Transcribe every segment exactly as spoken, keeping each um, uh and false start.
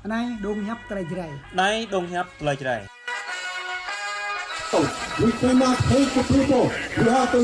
Anai dong hiăp tơlơi Jrai. Anai dong hiăp tơlơi Jrai. We cannot hate the people. We have to.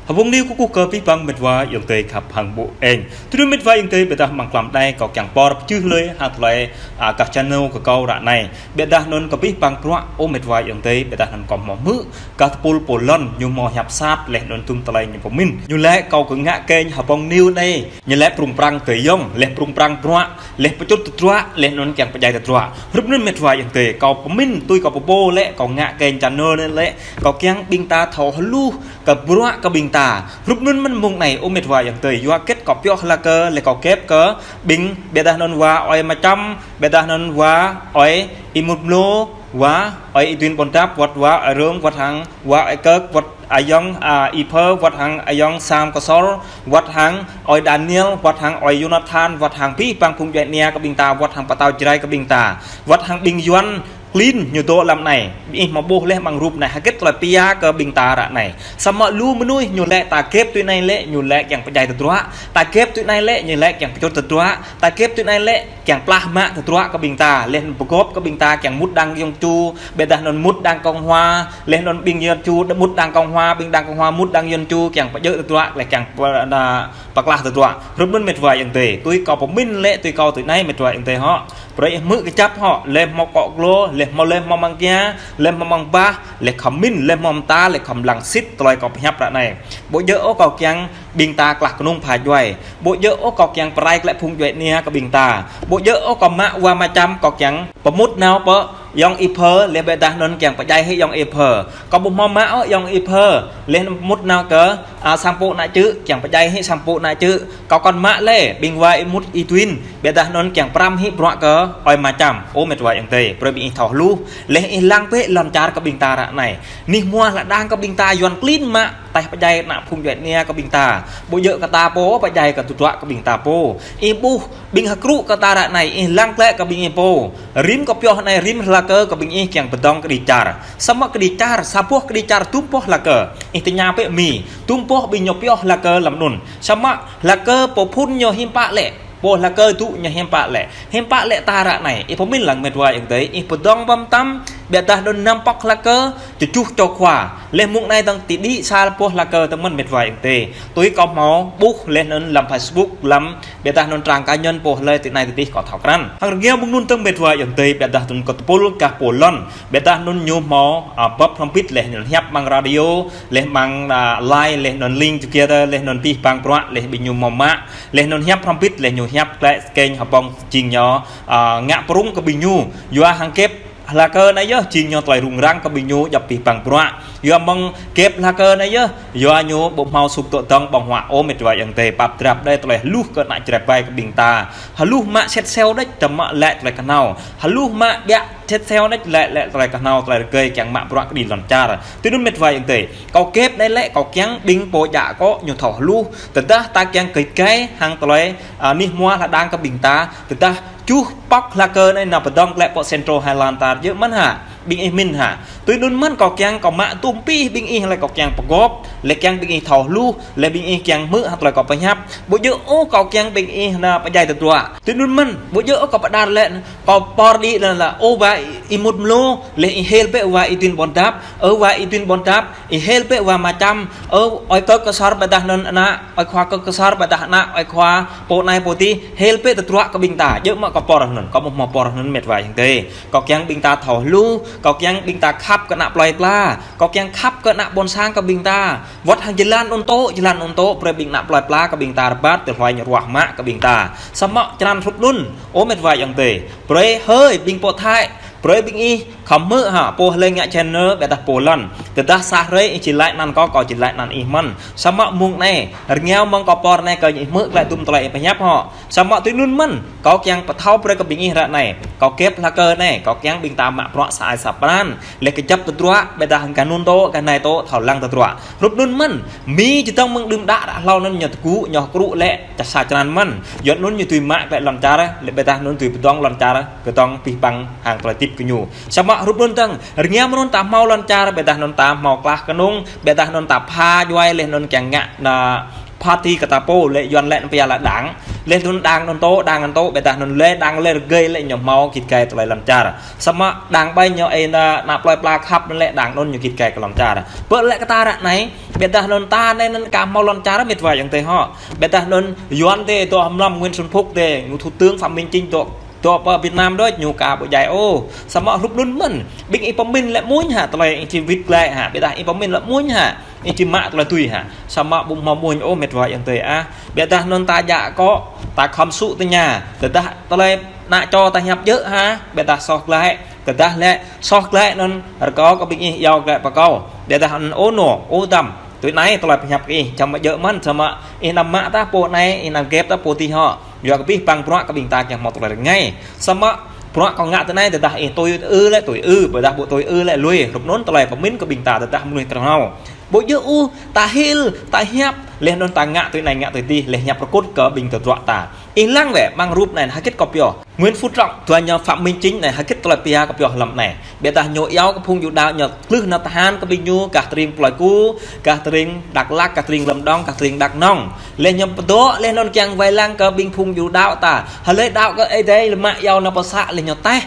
Hơbông niu kơkuh kơ abih bang met wa ayŏng adơi khăp hăng ƀô̆ eng. Tui anŭn met wa ayŏng adơi, ƀiădah mlam klăm anai kâo kiăng pơr pơjưh lui hăng tơlơi, a, kah channel kơ kâo ră anai. Ƀiădah anŭn kơ abih bang bruă, ơ met wa ayŏng adơi, ƀiădah anŭn kâo hmâo hmư̆ kah tơpul pô lŏn ñu hmâo hiăp sat, laih anŭn tum tơlơi ñu pơmĭn. Ñu laĭ kâo kơ ngă kênh Hơbông niu anai, ñu laĭ prung prang tơ yŏng, laih prung prang bruă, laih pơčut tơdruă, laih anŭn kiăng pơdjai tơdruă. Hrup anŭn met wa ayŏng adơi, kâo pơmĭn tui kâo pơpô lĕ, kâo ngă kênh channel anai lĕ, kâo kiăng ƀing ta thâo hluh kơ bruă kơ ƀing ta. Hrup anŭn mơ̆n mông anai, ơ met wa ayŏng adơi, yua hơget kâo pioh hla kơ, laih kâo kĕp kơ ƀing, ƀiădah anŭn wa ơi Machăm, ƀiădah anŭn wa ơi Imut Mlô, wa ơi Idwin Ƀôn Dap, wăt wa ơi Rơng, wăt hăng wa ơi Kơk, wăt ayŏng, a, Iphơ, wăt hăng ayŏng Sam Kơsor, wăt hăng ơi Daniel, wăt hăng ơi Yônathan, wăt hăng abih bang phung djuai ania kơ ƀing ta, wăt hăng pơtao Jrai kơ ƀing ta, wăt hăng ƀing Yuan klin ñu dŏ lăm anai. Ih hmâo ƀuh laih amăng rup anai, hơget tơlơi pia kơ ƀing ta ră anai. Samơ̆ lu mơnuih ñu laĭ ta kĕp tui anai lĕ, ñu laĭ kiăng pơdjai tơdruă, ta kĕp tui anai lĕ, ñu laĭ kiăng pơčut tơdruă, ta kĕp tui anai lĕ, kiăng plah mă tơdruă kơ ƀing ta, laih anŭn pơgop kơ ƀing ta kiăng mŭt đang yŏng ču, ƀiădah anŭn mŭt đang Cộng hòa, laih anŭn ƀing yŏng ču mŭt đang Cộng hòa, ƀing đang Cộng hòa mŭt đang yŏng ču, kiăng pơjơ̆ tơdruă, laih kiăng pơ-, na, pơklah tơdruă. Hrup anŭn met wa ayŏng adơi, tui kâo pơmĭn lĕ, tui kâo tui anai met wa ayŏng adơi hŏ. Brơi ih hmư̆ kơjăp hŏ, laih hmâo akŏ glô, laih hmâo, laih hmâo amăng kia, laih hmâo amăng bah, laih khŏm mĭn, laih hmâo mơta, laih khŏm lăng sĭt tơlơi kâo pơhiăp ră anai. Ƀu djơ̆ ôh kâo kiăng ƀing ta klah kơnung pha djuai. Ƀu djơ̆ ôh kâo kiăng pơrai glaĭ phung djuai ania kơ ƀing ta. Ƀu djơ̆ ôh kâo mă wa Machăm kâo kiăng pơmŭt nao pơ ayŏng Iphơ, laih ƀiădah anŭn kiăng pơdjai hĭ ayŏng Iphơ. Kâo ƀu hmâo mă ôh ayŏng Iphơ, laih anŭn pơmŭt nao kơ, a, sang pô ană čư̆, kiăng pơdjai hĭ sang pô ană čư̆. Kâo kŏn mă lĕ, ƀing wa Imut Idwin, ƀiădah anŭn kiăng pơrăm hĭ bruă kơ ơi Machăm, ơ met wa ayŏng adơi, brơi ƀing ih thâo hluh, laih ih lăng bĕ lŏn čar kơ ƀing ta ră anai. Anih hmua hơđang kơ ƀing ta Yuan klin mă, taih pơdjai ană phung djuai ania kơ ƀing ta. Ƀu djơ̆ kơ ta pô pơdjai kơ tơdruă kơ ƀing ta pô. Ih ƀuh ƀing hơkrŭ kơ ta ră anai, ih lăng glaĭ kơ ƀing ih pô. Rĭm kâo pioh anai rĭm hla kơ, kơ ƀing ih kiăng pơdơ̆ng kơđi čar. Samơ̆ kơđi čar, sa boh kơđi čar dŭm boh hla kơ. Ih tơña bĕ mi, dŭm boh ƀing ñu pioh hla kơ lăm anŭn. Samơ̆ hla kơ pô phŭn ñu hiư̆m pă lĕ. Pô hla kơ dŏ ñu hiư̆m pă lĕ. Hiư̆m pă lĕ ta ră anai. Ih pơmĭn lăng met wa ayŏng adơi, ih pơdơ̆ng ƀăm tam, ƀiădah anŭn năm pŏk hla kơ, tơjuh čô khua. Laih mông anai dơ̆ng ti đĭ sa boh hla kơ tơmơ̆n met wa ayŏng adơi. Tui kâo hmâo ƀuh laih anŭn lăm Facebook, lăm ƀiădah anŭn trang cá nhân pô hlơi ti anai ti adih kâo thâo krăn. Hăng rơngiao mơ̆ng anŭn dơ̆ng met wa ayŏng adơi, ƀiădah anŭn kơ tơpul kah pô lŏn. Ƀiădah anŭn ñu hmâo, a, bưp hrŏm bit laih anŭn hiăp amăng radio, laih amăng, a, live, laih anŭn link together, laih anŭn abih bang bruă, laih ƀing ñu hmâo mă, laih anŭn hiăp hrŏm bit, laih ñu hiăp glaĭ kênh Hơbông jing ñu, a, ngă prung kơ ƀing ñu. Yua hăng kĕp hla kơ anai yơh, jing ñu tơlơi rŭng răng kơ ƀing ñu djŏp abih bang bruă. Yua mơ̆ng kĕp hla kơ anai yơh, yua ñu ƀu hmâo sŭk tŏ dơ̆ng ƀơ̆ng huă ôh met wa ayŏng adơi, pap drap đơi tơlơi hluh kơ ană Jrai ƀai kơ ƀing ta. Hluh mă set seo đĕč, tơmă laĭ tơlơi kơhnâo. Hluh mă ƀiă set seo đĕč, laĭ, laĭ tơlơi kơhnâo, tơlơi rơgơi kiăng mă bruă kơđi lŏn čar. Tui anŭn met wa ayŏng adơi. Kâo kĕp anai lĕ, kâo kiăng ƀing pô djă akŏ ñu thâo hluh. Tơdah ta kiăng kĭt gai hăng tơlơi, a, anih hmua hơđang kơ ƀing ta. Tơdah tơjuh pŏk hla kơ anai nao pơdơ̆ng glaĭ pơ Central Highland ta djơ̆ mơ̆n hă. Ƀing ih mĭn hă. Tui anŭn mơ̆n kâo kiăng kâo mă tŭm abih ƀing ih laih kâo kiăng pơgop, laih kiăng ƀing ih thâo hluh, laih ƀing ih kiăng hmư̆ hăng tơlơi kâo pơhiăp. Ƀu djơ̆ ôh kâo kiăng ƀing ih nao pơdjai tơdruă. Tui anŭn mơ̆n, ƀu djơ̆ ôh kâo pơđar lĕ, kâo pơr đĭ lĕ, lĕ, ơ wa Imut Mlô, laih ih hil bĕ wa Idwin Ƀôn Dap, ơ wa Idwin Ƀôn Dap, ih hil bĕ wa Machăm, ơ ơi Kơk Kơsor ƀiădah anŭn ană, ơi khua Kơk Kơsor ƀiădah ană, ơi khua pô anai pô adih, hil bĕ tơdruă kơ ƀing ta, djơ̆ mơ̆ kâo pơr anŭn, kâo ƀu hmâo pơr anŭn met wa ayŏng adơi. Kâo kiăng ƀing ta thâo hluh, kâo kiăng ƀing ta khăp kơ ană plơi pla, kâo kiăng khăp kơ ană ƀôn sang kơ ƀing ta. Wơ̆t hăng jơlan anŭn tŏ, jơlan anŭn tŏ, brơi ƀing ană plơi pla kơ ƀing ta rơbat, tơlơi hluai ñu ruah mă kơ ƀing ta. Samơ̆ črăn hrup anŭn, ơ met wa ayŏng adơi. Brơi hơi ƀing pô Thái, brơi ƀing ih khŏm hmư̆ hă, pô hlơi ngă channel ƀiădah pô lŏn. Tơdah sa hrơi ih či laĭ anăn kâo, kâo či laĭ anăn ih mơ̆n. Samơ̆ mông anai, rơngiao mơ̆ng kâo pơr anai kơ ih hmư̆ glaĭ dŭm tơlơi ih pơhiăp hŏ. Samơ̆ tui anŭn mơ̆n, kâo kiăng pơthâo brơi kơ ƀing ih ră anai. Kâo kĕp hlak kơ anai, kâo kiăng ƀing ta mă bruă sa ai sa pran. Lĕ kơjăp tơdruă, ƀiădah hăng kơ anŭn tŏ, kơ anai tŏ, thâo lăng tơdruă. Hrup anŭn mơ̆n, Mi čơdơ̆ng mơ̆ng đưm đă ră hlâo anŭn ñu tơgŭ, ñu krŭ lĕ, ča sa črăn mơ̆n. Yua anŭn ñu tui mă glaĭ lŏn čar, lĕ ƀiădah anŭn tui pơdơ̆ng lŏn čar, kơdơ̆ng pih păng hăng tơlơi tip kơ ñu. Samơ̆ hrup anŭn tơ̆ng, rơngiao mơ̆n anŭn ta hmâo lŏn čar, ƀiădah anŭn ta hmâo klah kơnung, ƀiădah anŭn ta pha djuai, lĕ anŭn kiăng ngă ană parti kơ ta pô, lĕ Yuan lĕ anŭn pia lĕ đảng. Lĕ anŭn đảng anŭn tŏ, đảng anŭn tŏ, ƀiădah anŭn lĕ đảng lĕ rơgơi lĕ ñu hmâo git gai tơlơi lŏn čar. Samơ̆ đảng ƀai ñu ê ană, ană plơi pla khăp anŭn lĕ đảng anŭn ñu git gai kơ lŏn čar. Pơ lĕ kơ ta ră anai, ƀiădah anŭn ta anai anŭn aka hmâo lŏn čar mĕt wa ayŏng adơi hŏ. Ƀiădah anŭn Yuan tê tŏ hmlăm Nguyễn Xuân Phúc tê, ñu thủ tướng Phạm Minh Chính tŏ, tŏ pơ Việt Nam đôč ñu aka ƀu djai ôh. Samơ̆ hrup anŭn mơ̆n, ƀing ih pơmĭn lĕ mơñă hă, tơlơi ih či wĭt glaĭ hă, ƀiădah ih pơmĭn lĕ mơñă hă, ih či mă tơlơi tui hă. Samơ̆ ƀu hmâo mơñă ôh mĕt wa ayŏng adơi ah. Ƀiădah anŭn ta djă akŏ, ta khŏm sŭ tơña. Tơdah tơlơi ană čô ta hiăp djơ̆ hă, ƀiădah soh glaĭ. Tơdah lĕ soh glaĭ anŭn rơkâo kơ ƀing ih iâu glaĭ pơ kâo. Ƀiădah anŭn ôh nô, ôh dăm. Tui anai tơlơi pơhiăp kơ ih, čăm mă djơ̆ mơ̆n, samơ̆ ih anăm mă tah pô anai, ih anăm kĕp tah pô adih hŏ. Yua kơ pih păng bruă kơ ƀing ta kiăng hmâo tơlơi rơngai. Samơ̆ bruă kâo ngă tui anai tơdah ih tui ư lĕ tui ư, ƀiădah ƀu tui ư lĕ lui. Hrup anŭn tơlơi pơmĭn kơ ƀing ta tơdah mơnuih tơnâo. Ƀu djơ̆ ôh, ta hil, ta hiăp, lĕ anŭn ta ngă tui anai ngă tui adih, lĕ hiăp rơkŭt kơ ƀing tơdruă ta. Ih lăng wĕ, mơ̆ng rup anai, hơget kâo pioh. Nguyễn Phú Trọng, dua ñu Phạm Minh Chính anai, hơget tơlơi pia kâo pioh lăm anai. Ƀiădah ñu iâu kơ phung Yuđa ñu klưh nao tơhan kơ ƀing ñu, gah tơring Pleiku, gah tơring Dak Lak, gah tơring Lâm Đồng, gah tơring Dak Nông. Lĕ ñu pơdŏ, lĕ anŭn kiăng wai lăng kơ ƀing phung Yuđa ta. Hlơi đaŏ kơ Ơi Adai lĕ mă iâu nao pơ să, lĕ ñu teh.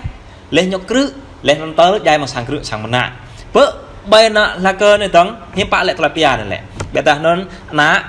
Lĕ ñu krư̆, lĕ anŭn tơl djai mă sang krư̆ sang mơnă. Pơ ƀai ană hlak kơ anai tơ̆ng, hiư̆m pă lĕ tơlơi pia anai lĕ. Ƀiădah anŭn ană,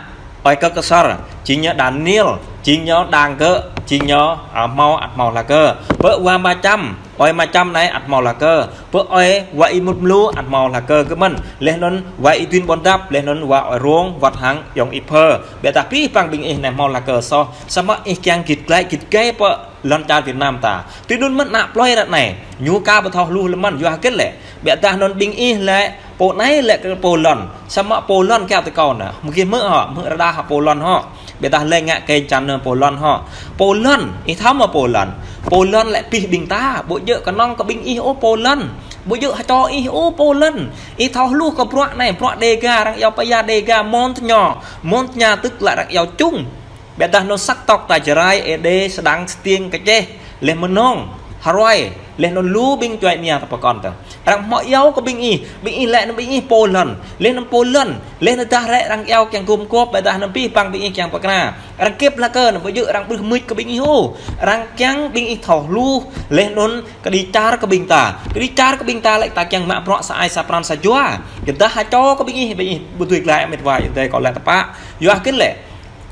ơi kơ kơsor, jing ñu Daniel, jing ñu đang kơ, jing ñu, a, hmâo, ăt hmâo hlak kơ. Pơ wa Ma Čăm, ơi Ma Čăm anai ăt hmâo hlak kơ. Pơ ơi wa Y Mutmlu ăt hmâo hlak kơ kơ mơ̆n. Lĕ anŭn wa Y Duen Buôn Dap, lĕ anŭn wa ơi Rông, wơ̆t hăng ayŏng Y Phơ. Ƀiădah pih păng ƀing ih anai hmâo hlak kơ soh. Samơ̆ ih kiăng git glaĭ git gai pơ lŏn čar Việt Nam ta. Tui anŭn mơ̆n ană plơi ră anai. Ñu aka ƀu thâo hluh lĕ mơ̆n, yua hơget lĕ. Ƀiădah anŭn ƀing ih lĕ, pô anai lĕ kơ pô lŏn. Samơ̆ pô lŏn kiăng tui kâo anai. Mơ̆ng gih hmư̆ hŏ, hmư̆ rơđah hă pô lŏn hŏ. Ƀiădah lĕ ngă kơ čăn anŭn pô lŏn hŏ. Pô lŏn, ih thâo mơ̆ pô lŏn. Pô lŏn lĕ pih ƀing ta, ƀu djơ̆ kơnơ̆ng kơ ƀing ih ôh pô lŏn. Ƀu djơ̆ hơčô ih ôh pô lŏn. Ih thâo hluh kơ bruă anai, bruă Đêga, arăng iâu pơya Đêga, mơ̆n tơña. Mơ̆n tơña tức là arăng iâu čung. Ƀiădah anŭn sắc tộc ta Jarai, Êđê, Sêđăng, Stiêng, Kơčeh, lĕ Mơnông, Hruai, lĕ anŭn lu ƀing djuai ania ta pơkŏn tơ̆ng. Arăng hmâo iâu kơ ƀing ih, ƀing ih lĕ anŭn ƀing ih pô lŏn, lĕ anŭn pô lŏn, lĕ anŭn tơdah lĕ arăng iâu kiăng gum gôp, ƀiădah anŭn pih păng ƀing ih kiăng pơkra. Arăng kĕp hlak kơ anŭn ƀu djơ̆ arăng ƀrưh mưč kơ ƀing ih ôh. Arăng kiăng ƀing ih thâo hluh, lĕ anŭn kơđi čar kơ ƀing ta. Kơđi čar kơ ƀing ta lĕ ta kiăng mă bruă sa ai sa pran sa jua. Tơdah hơčô kơ ƀing ih, ƀing ih ƀu dưi glaĭ mĕt wa ayŏng adơi kâo lĕ tơpă. Yua hơget lĕ.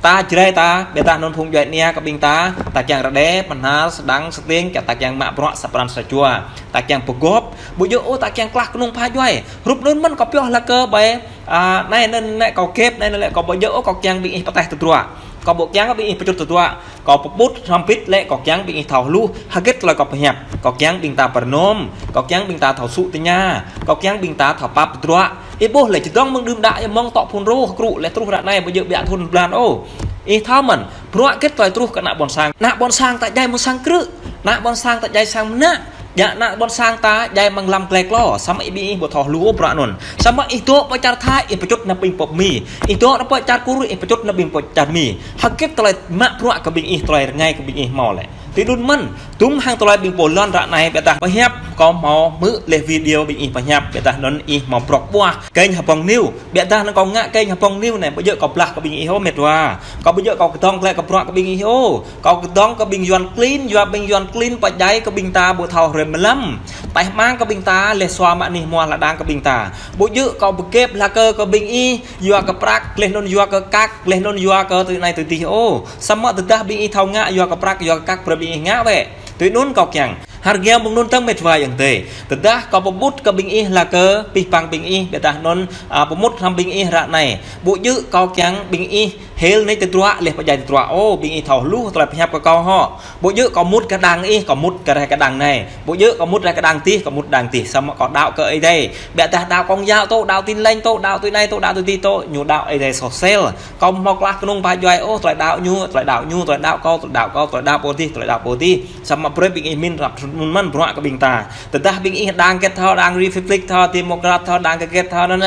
Ta Jarai ta, ƀiădah anŭn phung djuai ania kơ ƀing ta, ta kiăng Rơđê, Bahnar, Sêđăng, Stiêng, kiăng ta kiăng mă bruă sa pran sa jua. Ta kiăng pơgop, ƀu djơ̆ ôh ta kiăng klah kơnung pha djuai. Hrup anŭn mơ̆n kâo pioh hlak kơ ƀai, a, anai anŭn lĕ kâo kĕp, anai anŭn lĕ kâo ƀu djơ̆ ôh kâo kiăng ƀing ih pơtĕh tơdruă. Kâo ƀu kiăng kơ ƀing ih pơčut tơdruă. Kâo pơƀut hrŏm bit lĕ kâo kiăng ƀing ih thâo hluh, hơget tơlơi kâo pơhiăp. Kâo kiăng ƀing ta pơrơnôm, kâo kiăng ƀing ta thâo sŭ tơña, kâo kiăng ƀing ta thâo pap tơdruă. Ih ƀuh lĕ čơdơ̆ng mơ̆ng đưm đă ñu mơ̆ng tŏ phŭn rô hơkrŭ lĕ truh ră anai ƀu djơ̆ ƀiă thŭn blan ôh. Ih thâo mơ̆n, bruă hơget tơlơi truh kơ ană ƀôn sang. Ană ƀôn sang ta djai mơ̆ng sang krư̆, ană ƀôn sang ta djai sang mơnă. Djă ană ƀôn sang ta djai mơ̆ng lăm glai klô, samơ̆ ih ƀing ih ƀu thâo hluh ôh bruă anŭn. Samơ̆ ih dŏ pơ čar Thai, ih pơčut nao ƀing pơpă Mi. Ih dŏ pơ čar Kur, ih pơčut nao ƀing pơčut čar Mi. Hơget tơlơi mă bruă kơ ƀing ih, tơlơi rơngai kơ ƀing ih hmâo lĕ. Tui anŭn mơ̆n, dŭm hăng tơlơi ƀing pô lŏn ră anai ƀiădah pơhiăp, kâo hmâo hmư̆ lĕ video ƀing ih pơhiăp, ƀiădah anŭn ih hmâo brŏk ƀuah. Kênh Hbông News, ƀiădah anŭn kâo ngă kênh Hbông News anai, ƀu djơ̆ kâo blah kơ ƀing ih ôh mĕt wa. Kâo ƀu djơ̆ kâo kơdơ̆ng glaĭ kơ bruă kơ ƀing ih ôh. Kâo kơdơ̆ng kơ ƀing Yuan klin, yua ƀing Yuan klin pơdjai kơ ƀing ta ƀu thâo hrơi mlam. Tơhmang kơ ƀing ta, lĕ sua mă anih hmua lŏn đang kơ ƀing ta. Ƀu djơ̆ kâo pơkĕp hlak kơ, kơ ƀing ih, yua kơ prăk, lĕ anŭn yua kơ kăk, lĕ anŭn yua kơ tui anai tui adih ôh. Samơ̆ tơdah ƀing ih thâo ngă, yua kơ prăk, yua kơ kăk, brơi ƀing ih ngă wĕ. Tui anŭn kâo kiăng. Hơr giăm mơ̆ng anŭn tơ̆ng mĕt wa ayŏng adơi. Tơdah kâo pơƀut kơ ƀing ih hlak kơ, pih păng ƀing ih, ƀiădah anŭn, a, pơmŭt hrŏm ƀing ih ră anai. Ƀu djơ̆ kâo kiăng ƀing ih Hil anai tơdruă, leh pơdjai tơdruă. Ô, ƀing ih thâo hluh tơlơi pơhiăp kơ kâo hŏ. Ƀu djơ̆ kâo mŭt kơ đang ih, kâo mŭt kơ reh kơ đang anai. Ƀu djơ̆ kâo mŭt reh kơ đang tih, kâo mŭt đang tih. Samơ̆ kâo đaŏ kơ Ơi Adai. Biă dah đaŏ Công giáo tŏ, đaŏ Tin Lành tŏ, đaŏ tui anai tŏ, đaŏ tui adih tŏ, ñu đaŏ Ơi Adai soh sel. Kâo hmâo klah kơnung pha djuai, ô, tơlơi đaŏ ñu, tơlơi đaŏ ñu, tơlơi đaŏ kâo, tơlơi đaŏ kâo, tơlơi đaŏ pô tih, tơlơi đaŏ pô tih. Samơ̆ brơi ƀing ih min răp mơ̆n bruă kơ ƀing ta. Tơdah ƀing ih đang hơget thâo, đang Republic thâo, Democrat thâo, đang hơget thâo anŭn.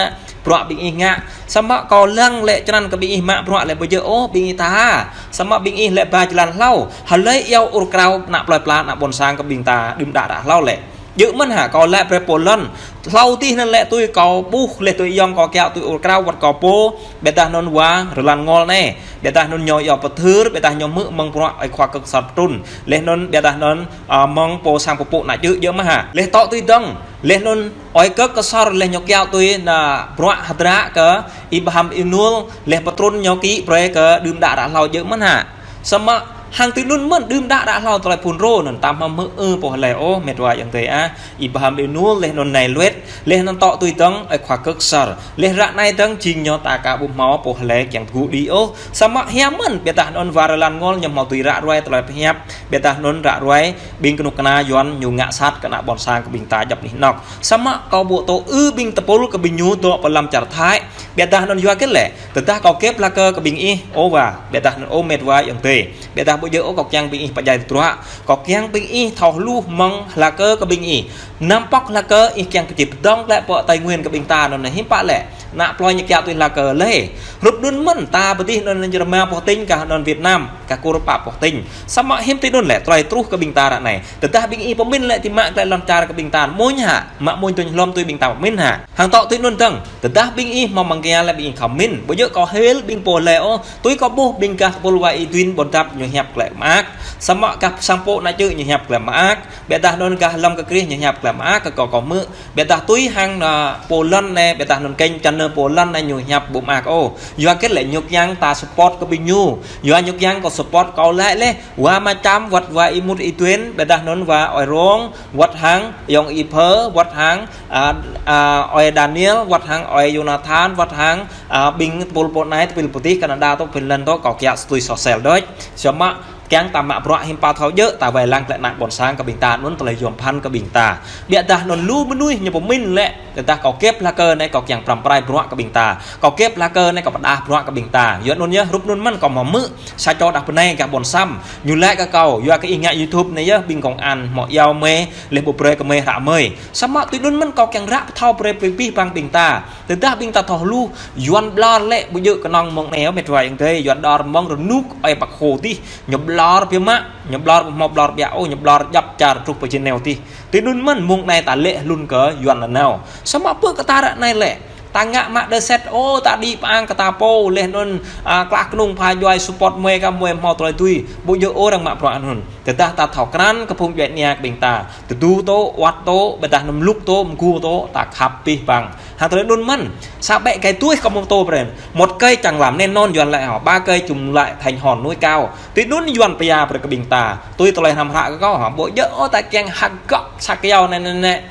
Bruă ƀing ih ngă. Samơ̆ kâo lăng lĕ črăn kơ ƀing ih mă bruă lĕ ƀu djơ̆ ôh ƀing ih tha. Samơ̆ ƀing ih lĕ ba jơlan hlâo. Hlơi iâu ur krao ană plơi pla ană ƀôn sang kơ ƀing ta đưm đă ră hlâo lĕ. Djơ̆ mơ̆n hă kâo lĕ brơi Pôlôn. Hlâo tih anŭn lĕ tui kâo ƀuh leh tui yŏng kâo kiaŏ tui ur krao wơ̆t kâo pô. Biă dah anŭn wa rơlan ngol anai. Biă dah anŭn ñu iâu pơthưr, biă dah ñu hmư̆ mơ̆ng bruă ơi khua kơk sar trun. Leh anŭn biă dah anŭn, a, mơ̆ng pô sang pơpŭ ană čư̆ djơ̆ mơ̆n hă. Leh tŏ tui dơ̆ng. Leh anŭn ơi kơk kơsor leh ñu kiaŏ tui ană bruă hơdră kơ Ibrahim Inul leh pơtrun ñu kĭ brơi kơ đưm đă ră hlâo djơ̆ mơ̆n hă. Samơ̆ hăng tui anŭn mơ̆n đưm đă ră hlâo tơlơi phun rô anŭn tam hmâo hmư̆ ư pô hlơi ôh met wa ayŏng adơi ah. Ibrahim Inul leh anŭn anai luet leh anŭn tŏ tui dơ̆ng ơi khua kơk sar. Leh ră anai dơ̆ng jing ñu ta ka ƀu hmâo pô hlơi kiăng tơgŭ đĭ ôh. Samơ̆ hiam mơ̆n biă dah anŭn wa rơlan ngol ñu hmâo tui ră ruai tơlơi pơhiăp. Biă dah anŭn ră ruai ƀing kơnuk kơna Yuan ñu ngă sat kơ ană ƀôn sang kơ ƀing ta djŏp anih anŏk. Samơ̆ kâo ƀu tŏ ư ƀing tơpul kơ ƀing ñu dŏ pơ lăm čar Thái. Biă dah anŭn yua hơget lĕ. Tơdah kâo kĕp hlak kơ kơ ƀing ih, ô wa. Biă dah anŭn ô met wa ayŏng adơi. Biă dah ƀu djơ̆ ôh kâo kiăng ƀing ih pơdjai tơdruă. Kâo kiăng ƀing ih thâo hluh mơ̆ng hlak kơ kơ ƀing ih. Năm pŏk hlak kơ ih kiăng kơ či pơdơ̆ng lĕ pơ Tây Nguyên kơ ƀing ta anŭn hiư̆m pă lĕ. Ană plơi ñu kiaŏ tui hlak kơ leh. Hrup anŭn mơ̆n ta pơtih anŭn ñu rơma pơh tĭng kah anŭn Việt Nam, kah Kur pă pơh tĭng. Samơ̆ hiư̆m tih anŭn lĕ, tơlơi truh kơ ƀing ta ră anai. Tơdah ƀing ih pơmin lĕ ti mă klĕ lŏn čar kơ ƀing ta. Mơ̆n hă, mă mơ̆n tuñ hlom tui ƀing ta pơmin hă. Hăng tŏ tui anŭn dơ̆ng. Tơdah ƀing ih hmâo mơ̆ng kiăng lĕ ƀing ih khŏm min. Ƀu djơ̆ kâo hil ƀing pô hlơi ôh. Tui kâo ƀuh ƀing gah tơpul wa Y Duin Ƀôn Dap ñu hiăp klĕ mơak. Samơ̆ gah sang pô ană čư̆ ñu hiăp klĕ mơak. Biă dah anŭn gah lăm kơ Krist ñu hiăp klĕ mơak kơ kâo kâo hmư̆. Biă dah tui hăng ană Pôlôn anai, biă dah anŭn kênh channel Pôlôn anai ñu hiăp ƀu mơak ôh. Yua hơget lĕ ñu kiăng ta support kơ ƀing ñu. Yua ñu kiăng kâo support kâo lĕ leh. Wa Macham wơ̆t wa Y Mut Y Duin, biă dah anŭn wa ơi Rong, wơ̆t hăng, yŏng Y Phơ, wơ̆t hăng, a, a, ơi Daniel, wơ̆t hăng, ơi Jonathan, wơ̆t hăng, a, ƀing tơpul pô anai, tơpul pô tih, Canada tŏ, Finland tŏ, kâo kiaŏ tui soh sel đôč. Samơ̆ kiăng ta mă bruă hiư̆m pă thâo djơ̆, ta wai lăng klĕ ană ƀôn sang kơ ƀing ta, anŭn tơlơi yôm phăn kơ ƀing ta. Biă dah anŭn lu mơnuih ñu pơmin lĕ, tơdah kâo kĕp hlak kơ anai kâo kiăng pơrăm pơrai bruă kơ ƀing ta. Kâo kĕp hlak kơ anai kâo pơdah bruă kơ ƀing ta. Yua anŭn yơh, hrup anŭn mơ̆n kâo hmâo hmư̆. Sa čô đah bơnai gah ƀôn Sam. Ñu laĭ kơ kâo, yua kơ ih ngă YouTube anai yơh, ƀing công an hmâo iâu mơi, leh ƀu brơi kơ mơi hră mơi. Samơ̆ tui anŭn mơ̆n kâo kiăng ră pơthâo brơi pơpih bang ƀing ta. Tơdah ƀing ta thâo hluh, Yuan ƀlŏr lĕ ƀu djơ̆ kơnơ̆ng mơ̆ng anai ôh met wa ayŏng adơi, Yuan ƀlŏr mơ̆ng rơnŭk ơi Bác Hồ tih, ñu ƀlŏr biă mă, ñu ƀlŏr ƀu hmâo ƀlŏr biă ôh, ñu ƀlŏr djŏp čar truh pơ Geneva tih. Tui anŭn mơ̆n mơ̆ng anai ta lĕ hlŭn kơ Yuan nanao. Samơ̆ pơ kơ ta ră anai lĕ. Ta ngă mă đơ set, ô, ta đĭ pơang kơ ta pô, leh anŭn, a, klah kơnung pha djuai support mơi kơ mơi hmâo tơlơi tui. Ƀu djơ̆ ôh arăng mă bruă anŭn. Tơdah ta thâo krăn kơ phung djuai ania kơ ƀing ta. Tơdu tŏ, wăt tŏ, biă dah anŭn mlŭk tŏ, mgu tŏ, ta khăp pih bang. Hăng tơlơi anŭn mơ̆n. Sa ƀĕ kơi tui kơ mơtô brên. Một cây chẳng làm nên non Yuan laĭ hŏ. Ba cây chúng lại thành hòn núi cao. Tui anŭn Yuan pơya brơi kơ ƀing ta. Tui tơlơi hrăm hră kơ kâo hŏ. Ƀu djơ̆ ôh ta kiăng hơgŏ sa kyâo anai anai anai.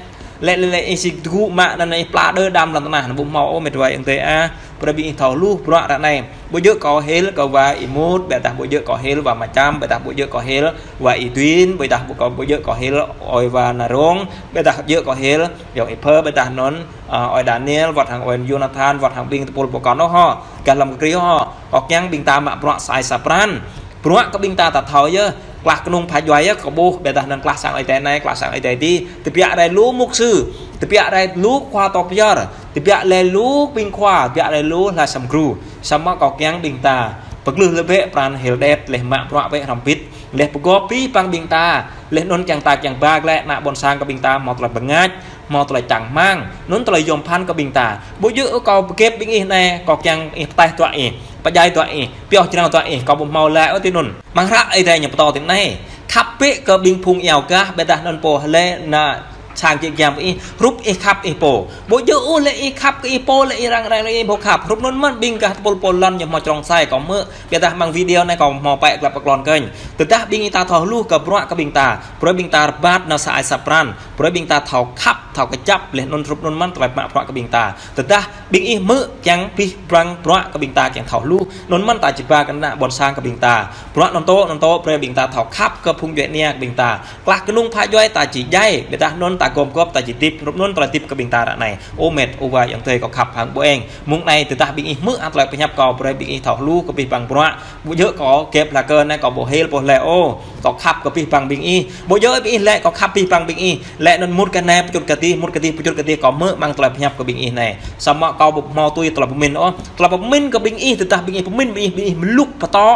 Lĕ, lĕ, lĕ, ih sĭ tơgŭ mă anŭn ih pla đơ đam lăm tơnah, anŭn ƀu hmâo ôh met wa ayŏng adơi ah. Brơi ƀing ih thâo hluh bruă ră anai. Ƀu djơ̆ kâo hil kơ wa Y Mut, biă dah ƀu djơ̆ kâo hil wa Macham, biă dah ƀu djơ̆ kâo hil wa Y Duin, biă dah ƀu kâo, ƀu djơ̆ kâo hil ơi wa Narong, biă dah djơ̆ kâo hil yŏng Y Phơ, biă dah anŭn, a, ơi Daniel, wơ̆t hăng ơi Jonathan, wơ̆t hăng ƀing tơpul pơkŏn ôh hŏ, gah lăm kơ Krist ôh hŏ. Kâo kiăng ƀing ta mă bruă sa ai sa pran. Bruă kơ ƀing ta ta thâo yơh, klah kơnung pha djuai yơh, kơ ƀuh, biă dah anŭn klah sang Ơi Adai anai, klah sang Ơi Adai adih, tơbiă rai lu mục sư, tơbiă rai lu khua tŏ pơyơr, tơbiă rai lu ƀing khua, tơbiă rai lu hlơi sam gru. Samơ̆ kâo kiăng ƀing ta, pơglưh lĕ bĕ pran hil đet, leh mă bruă bĕ hrŏm bit, leh pơgop pih bang ƀing ta, leh anŭn kiăng ta kiăng ba glaĭ ană ƀôn sang kơ ƀing ta hmâo tơlơi bơngač, hmâo tơlơi čang rơmang, anŭn tơlơi yôm phăn kơ ƀing ta. Ƀu djơ̆ ôh kâo pơkĕp ƀing ih anai, kâo kiăng ih pơtaih tui ih, pơdjai tui ih, pioh jrao tui ih, kâo ƀu hmâo laĭ ôh tui anŭn. Mơ̆ng hră Ơi Adai ñu pơtô tui anai. Khăp bĕ kơ ƀing phung iâu gah, biă dah anŭn pô hlơi ană sang jĕ giăm kơ ih, hrup ih khăp ih pô. Ƀu djơ̆ ôh lĕ ih khăp kơ ih pô, lĕ ih răng răng lĕ ih ƀu khăp. Hrup anŭn mơ̆n ƀing gah tơpul pô lăn ñu hmâo črông sai kâo hmư̆. Biă dah amăng video anai kâo hmâo pĕ klăp pơklon kơnh. Tơdah ƀing ih ta thâo hluh kơ bruă kơ ƀing ta. Brơi ƀing ta rơbat nao sa ai sa pran. Brơi ƀing ta thâo khăp, thâo kơjăp, laih anŭn hrup anŭn mơ̆n tơlơi mă bruă kơ ƀing ta. Tơdah ƀing ih hmư̆ kiăng abih bang bruă kơ ƀing ta kiăng thâo hluh. Anŭn mơ̆n ta či ba kơ ană ƀôn sang kơ ƀing ta. Bruă anŭn tŏ, anŭn tŏ, brơi ƀing ta thâo khăp kơ phung djuai ania kơ ƀing ta. Klah kơnung pha djuai ta či djai, biă dah anŭn ta gum gŏp ta či hơdip, hrup anŭn tơlơi hơdip kơ ƀing ta ră anai. Ơ met, ơ wa ayŏng adơi kâo khăp hăng ƀu eng. Mông anai tơdah ƀing ih hmư̆ hăng tơlơi pơhiăp kâo, brơi ƀing ih thâo hluh kơ abih bang bruă. Ƀu djơ̆ kâo gĕp hla kơ anai kâo ƀu hil ƀu lĕ ôh. Kâo khăp kơ abih bang ƀing ih. Ƀu djơ̆ ƀing ih lĕ kâo khăp abih bang ƀing ih. Lĕ anŭn mŭt kơ anai pơčut kơ adih, mŭt kơ adih, pơčut kơ adih kâo hmư̆ amăng tơlơi pơhiăp kơ ƀing ih anai. Samơ̆ kâo ƀu hmâo tui tơlơi pơmĭn ôh. Tơlơi pơmĭn kơ ƀing ih, tơdah ƀing ih pơmĭn ƀing ih, ƀing ih mluk pơtô.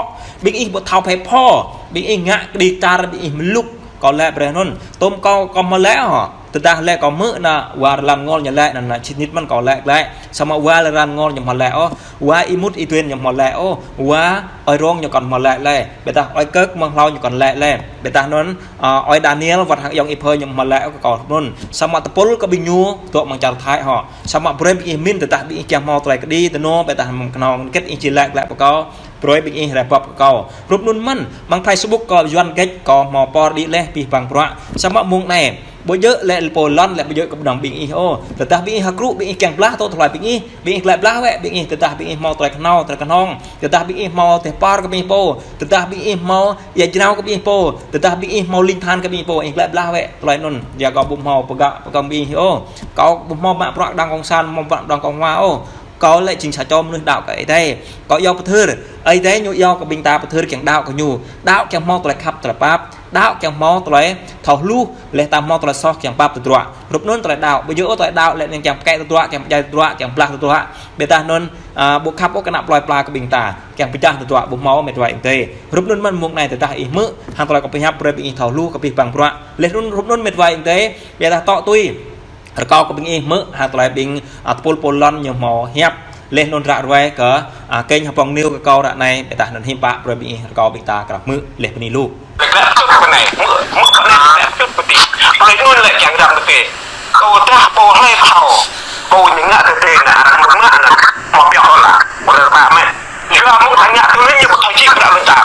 Ƀing ih ƀu thâo phê pho. Ƀing ih ngă kơđi kar ƀing ih mluk. Kâo lĕ brơi anŭn. Tơm kâo, kâo hmâo lĕ ôh. Tơdah lĕ kâo hmư̆ ană wa Rơlan Ngol ñu lĕ, anŭn ană čih nit mơ̆n kâo lĕ lĕ. Samơ̆ wa Rơlan Ngol ñu hmâo lĕ ôh. Wa Ih Mŭt Ih Duen ñu hmâo lĕ ôh. Wa Ơi Rong ñu kŏn hmâo lĕ lĕ. Biă dah Ơi Kơk Mơ̆ng Hlâo ñu kŏn lĕ lĕ. Biă dah anŭn, ơ, Ơi Daniel wơ̆t hăng ayŏng Y Phơi ñu hmâo lĕ ôh kơ kâo anŭn. Samơ̆ tơpul kơ ƀing ñu dŏ amăng čar Thái hŏ. Samơ̆ brơi ƀing ih min tơdah ƀing ih kiăng hmâo tơlơi kơđi tơnô, biă dah amăng kơnong kĕt ih či lĕ lĕ pơ kâo. Brơi ƀing ih rai pap kơ kâo. Hrup anŭn mơ̆n, amăng Facebook kâo Yuan Gĕč kâo hmâo pơr đĭ laih abih bang bruă. Samơ̆ mông anai, ƀu djơ̆ lĕ pô lăn lĕ ƀu djơ̆ kơ ƀing ih ôh. Tơdah ƀing ih hơkrŭ ƀing ih kiăng blah tŏ tơlơi ƀing ih, ƀing ih glaĭ blah wĕ, ƀing ih tơdah ƀing ih hmâo tơlơi kơhnâo, tơlơi kơhnong, tơdah ƀing ih hmâo tơpar kơ ƀing ih pô, tơdah ƀing ih hmâo ia jrao kơ ƀing ih pô, tơdah ƀing ih hmâo ling than kơ ƀing ih pô, ih glaĭ blah wĕ tơlơi anŭn. Yua kâo ƀu hmâo pơgă pơkŏm ƀing ih ôh. Kâo ƀu hmâo mă bruă đảng cộng sản, hmâo bruă đảng cộng hòa ôh. Kâo lĕ jing sa čô mơnuih đaŏ kơ Ơi Adai. Kâo iâu pơthưr. Ơi Adai ñu iâu kơ ƀing ta pơthưr kiăng đaŏ kơ ñu. Đaŏ kiăng hmâo tơlơi khăp tơlơi pap. Đaŏ kiăng hmâo tơlơi thâo hluh, laih ta hmâo tơlơi soh kiăng pap tơdruă. Hrup anŭn tơlơi đaŏ. Ƀu djơ̆ ôh tơlơi đaŏ lĕ anŭn kiăng pơkĕ tơdruă, kiăng pơdjai tơdruă, kiăng blah tơdruă. Biă dah anŭn, ơ, ƀu khăp ôh kơ ană plơi pla kơ ƀing ta. Kiăng pơčah tơdruă ƀu hmâo met wa ayŏng adơi. Hrup anŭn mơ̆n mông anai tơdah ih hmư̆ hăng tơlơi kâo pơhiăp brơi ƀing ih thâo hluh kơ abih bang bruă. Laih anŭn hrup anŭn met wa ayŏng adơi. Biă dah tŏ tui. Rơkâo kơ ƀing ih hmư̆ hăng tơlơi ƀing, ơ, tơpul pô lăn ñu hmâo hiăp. Laih anŭn ră ruai kơ, ơ, kênh Hbông News kơ kâo ră anai, biă dah anŭn hiư̆m pă brơi ƀing ih rơkâo ƀing ta krăp hmư̆ laih bơni lu. Lĕ klĕ pơčut pơ anai, hmư̆, hmư̆ pơ anai klĕ pơčut pơ adih. Tơlơi anŭn lĕ kiăng răm tơdơi. Tơdah pô hlơi thâo, pô ñu ngă tơdơi anŭn, arăng mơ̆ng mă anŭn, hmâo pioh ôh lah. Ƀu rơpa mĕt. Yua mơ̆ng ta ngă tui anŭn ñu ƀu thâo jing pơdah lŏn ta.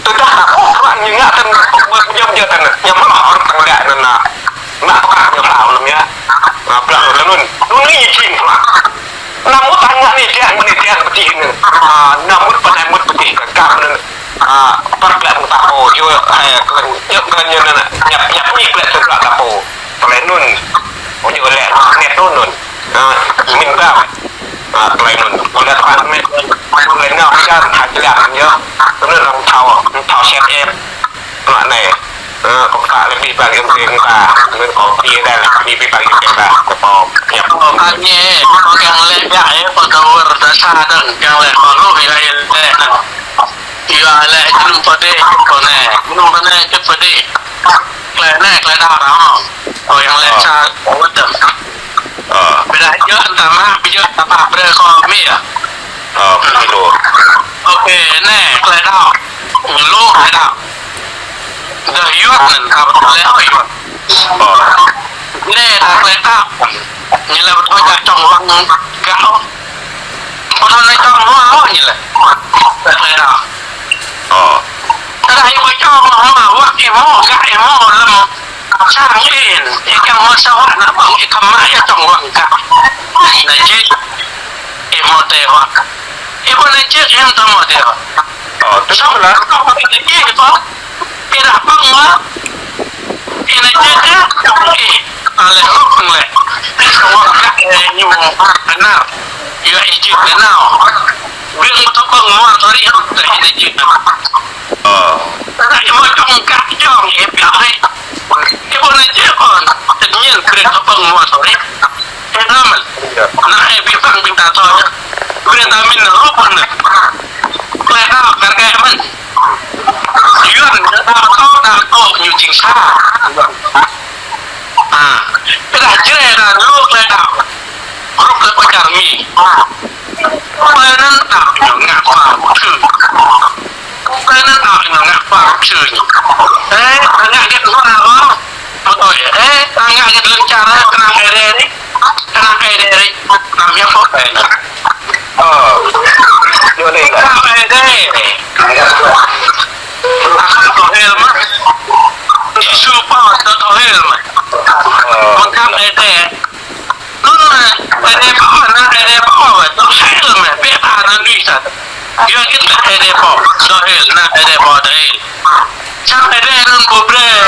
Tơdah ta ƀuh bruă ñu ngă tui anŭn, ƀu jăm jơ tui anŭn, ñu mơ̆ng arăng tơlơi anŭn anŭn. Ană pơkă ñu hlâo anŭn yơh. Ană pơkă anŭn. Anŭn anai ñu jing pơkă. Anăm mŭt ta ngă anai deh, anai deh pơtih anŭn. Anăm mŭt pơ anai mŭt pơtih kơ kar anŭn. Pơr klĕ mơ̆ng ta pô, yua, ơ, kơ anŭn, yua kơ anŭn anŭn. Ñăp, ñăp ñik klĕ tơdruă ta pô. Tơlơi anŭn. Ôh, yua lĕ, net anŭn anŭn. Ơ, min ta. Ơ, tơlơi anŭn. Ôh, lĕ tơlơi anŭn. Tơlơi anŭn, hơjăn, hơjăn, yơh. Tơlơi anŭn thâo, thâo set ep. Mă anai. Ơ, kâo pơkă lĕ abih bang ayŏng adơi ta. Anŭn kâo pơkă lĕ abih bang ayŏng adơi ta. Kâo pơkă. Ơ, kâo ñe, kâo kiăng lĕ biă, ơ, kâo wơr ta sa dơ̆ng, kiăng lĕ kâo hluh, ơ, ơ, ơ. Yua lĕ jơnum pơdih, kâo anai. Jơnum pơdih, jơnum pơdih. Klĕ anai, klĕ đaŏ ră hŏ. Kâo kiăng lĕ sa, kâo wơr dơ̆ng. Ơ. Biă dah yơh ta mă, biă dah ta mă, brơi kâo mĭn. Ơ, mĭn lu. Ôkê, anai, klĕ đaŏ. Lu klĕ đaŏ. Dah yua anŭn, ta ƀu lĕ ôh yua. Ơ. Anai, dah klĕ đaŏ. Ñu lĕ ƀu thâo čang čong wang gah. Ƀu thâo čang wang ôh ñu lĕ. Dah klĕ đaŏ. Ơ. Tơdah ih ƀu čang wang, wang ih hmâo, gah ih hmâo lăm. Sang ih, ih kiăng hmâo sa wă ană ƀơ̆ng ih kăm mă ih čang wang gah. Anai jĕ. Ih hmâo tơlơi wă. Ih ƀu anai jĕ ih hmâo tơlơi wă. Ơ, tui anŭn lah. Ih ih ƀu. Ih dah ƀơ̆ng mă. Ih anai jĕ ih. Ih. Aleh ruk lĕ. Ih sa wă gah ih ñu anăp. Yua ih jĕ anai nao. Ƀing mơ̆ tơƀơ̆ng mơ̆ tơri hơ̆k tơri anai jĕ. Ơ. Tơdah ih mơ̆ čong gah čong ih biă ih. Ih ƀu anai jĕ ôh. Tự nhiên brơi tơƀơ̆ng mơ̆ tơri. Ih anăm mơ̆n. Yơh. Anai ih ƀing ƀing ta thâo yơh. Brơi ta mĭn rup anŭn. Klĕ đaŏ kar kaĭ mơ̆n. Yuan đaŏ tŏ đaŏ tŏ ñu jing sa. Ơ. Tơdah Jrai đaŏ lu klĕ đaŏ. Rup lĕ pơ čar Mi. Klĕ anŭn đaŏ ñu ngă khua mục sư. Klĕ anŭn đaŏ ñu ngă khua mục sư ñu. Ơ, ngă gĕt khua ôh. Mơ̆ Ơ, ta ngă hơget lŏn čar, kơnang Ơi Adai ri. Kơnang Ơi Adai ri. Anăm hiăp ôh, ơi anŭn. Ơ. Yua anai. Kơnang Ơi Adai ri. Akŏ tơhil mơ̆n. Yêsu pô tơhil mơ̆n. Ơ. Mơ̆ng kơnang Ơi Adai. Anŭn, ơ, Ơi Adai pô, anŭn Ơi Adai pô, tơhil mơ̆n, ƀiă ta anŭn lui sat. Yua hơget Ơi Adai pô, tơhil, anŭn Ơi Adai pô tơhil. Sang Ơi Adai anŭn ƀu brơi,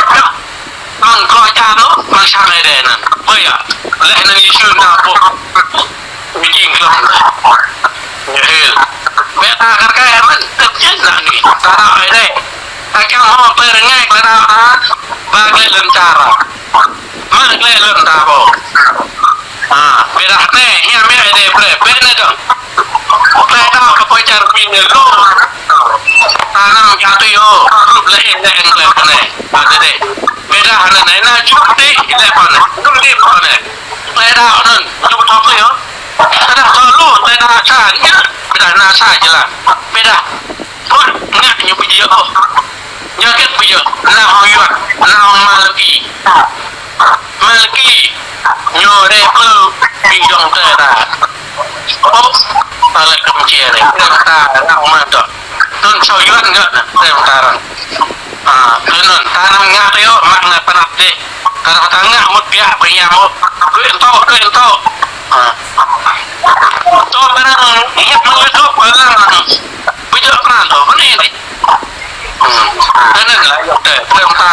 mơ̆ng glô čar anŭn, mơ̆ng sang Ơi Adai anŭn. Ƀơi yơh, lĕ anŭn Yêsu nao pô, ƀu jing glông. Ñu hil. Ƀiă ta kar kaĭ mơ̆n, tơp jĕ anŭn lui. Ta nao Ơi Adai. Ta kiăng hmâo tơlơi rơngai, ta nao, ta, ba glĕ lŏn čar. Mă glĕ lŏn ta pô. Ha, ƀiădah anai, hiam mơ̆ Ơi Adai brơi, ƀiă anai dơ̆ng. Tơlơi đaŏ kơ pơ čar Mi anai lu. Ta anăm ngă tui ôh, hrup lĕ ih lĕ ih lĕ anai. Mă tơdơi. Ƀiădah anai anai, anai jum tih, ih lĕ pơ anai. Jum tih pơ anai. Tơlơi đaŏ anŭn, jum tih pơ anai. Tơdah tơl lu, tơlơi đaŏ sa, anai. Ƀiădah anai sa jơlan. Ƀiădah. Ƀuh, ngă ñu ƀu djơ̆ ôh. Ñu hơget ƀu djơ̆, anŭn hăng Yuan, anŭn hăng Malaki. Malaki, ñu rai plư ƀing ayŏng adơi ta. Ôh, ta lĕ Campuchia anai, ta arăng mă tŏ. Anŭn sô Yuan ngă anŭn, ta arăng. Ơ, tui anŭn, ta anăm ngă tui ôh, mă ngă pơnăp dih. Tơdah ta ngă mŭt biă ƀơi hiam ôh. Kơ ih tŏ, kơ ih tŏ. Ơ. Tŏ ƀơi anŭn, hiăp mơ̆ng YouTube ƀơi anŭn. Ƀu djơ̆ pran tŏ, mơnê anai. Ơ, anŭn lĕ yua tơ, tơm ta.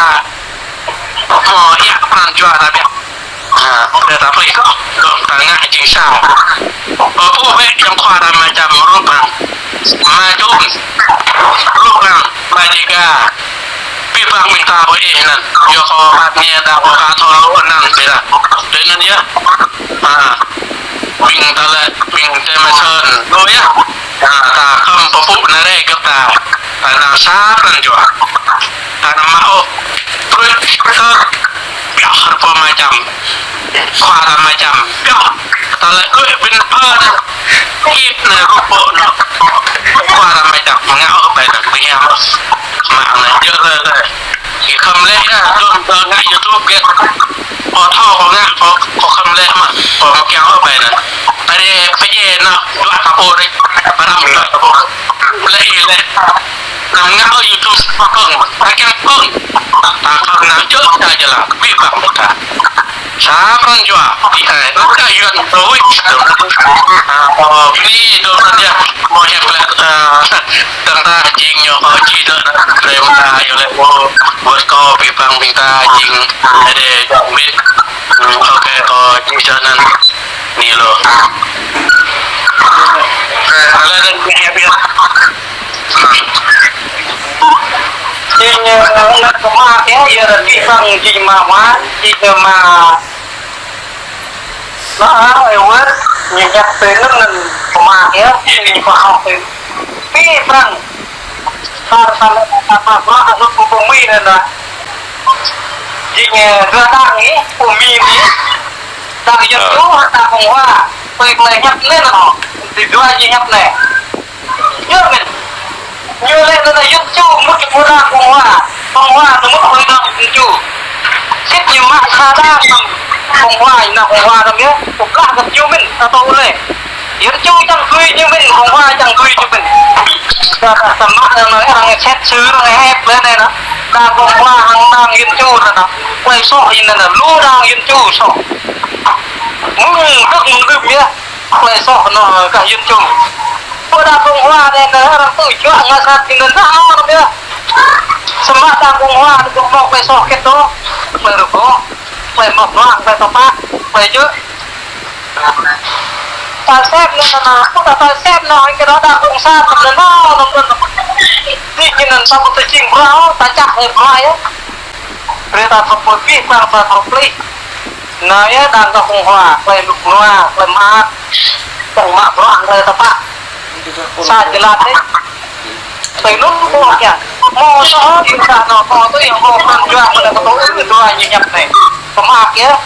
Mơ̆ yă pran jua ta biă. Ơ, tơ ta plih kơ, tơm ta ngă jing sa. Ơ, pô bĕ yang khua ta mă čăm rup anŭn. Mă čum. Rup anŭn, mă jing ga. Abih bang ƀing ta ƀơi ih anŭn. Yua kơ ƀing ta ƀu ka thâo lu anŭn ƀiă. Tui anŭn yơh. Ha. Ƀing ta lĕ, ƀing ta mă sơ̆n. Lu yơh. Ha, ta khŏm pơpŭ anai rai gơ̆p ta. Ta nao sa pran jua. Ta nao mă ôh. Pruih, pruih. Biă hơr pô mă čăm. Khua ta mă čăm. Biă. Ta lĕ đuaĭ ƀing pơ. Hip anai rup pô anŭn. Khua ta mă čăm. Ngă ôh ƀai anŭn. Ƀing hiam ôh. Mă anai djơ̆ lơi lơi. Ih khŏm lĕ yơh, dŏ, dŏ ngă YouTube kĕ. Pô thâo kơ ngă, pô, pô khŏm lĕ mă, pô mă kiăng ôh ƀai anŭn. Ƀai dih, ƀai dih anŭn, dua ta pô dih. Ƀai anŭn dua ta pô. Lĕ ih lĕ. Anăm ngă ôh YouTube pơ̆ng, ta kiăng pơ̆ng. Ta khŏm nao djơ̆ ta jơlan, abih bang ƀing ta. Sa pran jua, ih ai, ta Yuan, ta wĭt, ta, ơ, bơni, ta pran jua, mơ̆ hiăp lĕ, ơ, Dơ̆ng ta jing ñu kơ či dơ̆ng, brơi mơ̆ng ta yua lĕ pô, wơ̆t kơ abih bang ƀing ta jing, ơ, djơ̆ mĭn. Hmm, ôkê, kơ či dơ̆ng anŭn. Anai lu. Lĕ dơ̆ng ñu hiăp yơh. Jing, ơ, anŭn kơ mă yơh, yua lĕ abih bang jing mă mă, jing mă Anŭn, ơ, wơ̆t, ñu hiăp tui anŭn, anŭn pơmă yơh, ñu pơhao tui. Abih bang. Tar, tar, tar, tar, tar, tar, tar, tar, Mi anŭn anŭn. Jing, ơ, dua đảng ih, pơ Mi ih. Đảng Dân Chủ, đảng Cộng Hòa. Tui tơlơi hiăp anai anŭn. Tui dua jing hiăp anai. Yua mơ̆n. Ñu lĕ anŭn Dân Chủ mŭt pơ đảng Cộng Hòa. Cộng Hòa anŭn mŭt pơ đảng Dân Chủ. Sĭt ñu mă sa đảng Cộng Hòa, anŭn Cộng Hòa anŭn yơh. Pơklah kơ ñu mơ̆n, ta tŏ lĕ. Dân Chủ čang tui ñu mơ̆n, Cộng Hòa čang tui ñu mơ̆n. Ta, ta, ta mă anŭn arăng sét sư̆, arăng hep lĕ anai anŭn. Đảng Cộng Hòa hăng đảng Dân Chủ anŭn anŭn. Tơlơi soh anŭn anŭn, lu đảng Dân Chủ soh. Mơ̆ng tơ̆k mơ̆ng đưm yơh. Tơlơi soh anŭn gah Dân Chủ. Pơ đảng Cộng Hòa anai anŭn arăng tui juă ngă sat anŭn anŭn yơh. Samơ̆ đảng Cộng Hòa anŭn kơ mơ̆ tơlơi soh kĕt tŏ. Tơlơi rơgoh. Tơlơi mơ̆ bruă, tơlơi tơpă. Tơlơi djơ̆. Ta sep anŭn anŭn, ta, ta sep anŭn, kơ đảng Cộng sản anŭn anŭn anŭn anŭn. Anai anŭn ta ƀu tơjing bruă, ta čah tơlơi bruă yơh. Brơi ta thâo pơpŭ abih bang ta thâo plih. Anai yơh đảng Cộng Hòa, tơlơi rơgoh, tơlơi mơak, tơlơi mă bruă, tơlơi tơpă. Sa jơlan anai. Tơlơi anŭn ƀu kiăng. Mơ̆ soh ih ta anŭn, mơ̆ tui ih mơ̆ pran jua mơ̆ anŭn kơ tui ih dua ñu hiăp anai. Pơmă kiăng.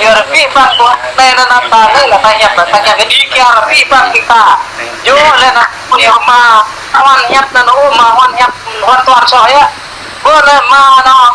Yua abih bang ƀu anai anŭn ta anai lĕ ta hiăp lĕ ta kiăng kơ djai kiăng abih bang ƀing ta. Yua lĕ anŭn ƀu yua mă huan hiăp anŭn ôh mă huan hiăp huan tuan soh yơh. Ƀu lĕ mă anŭn.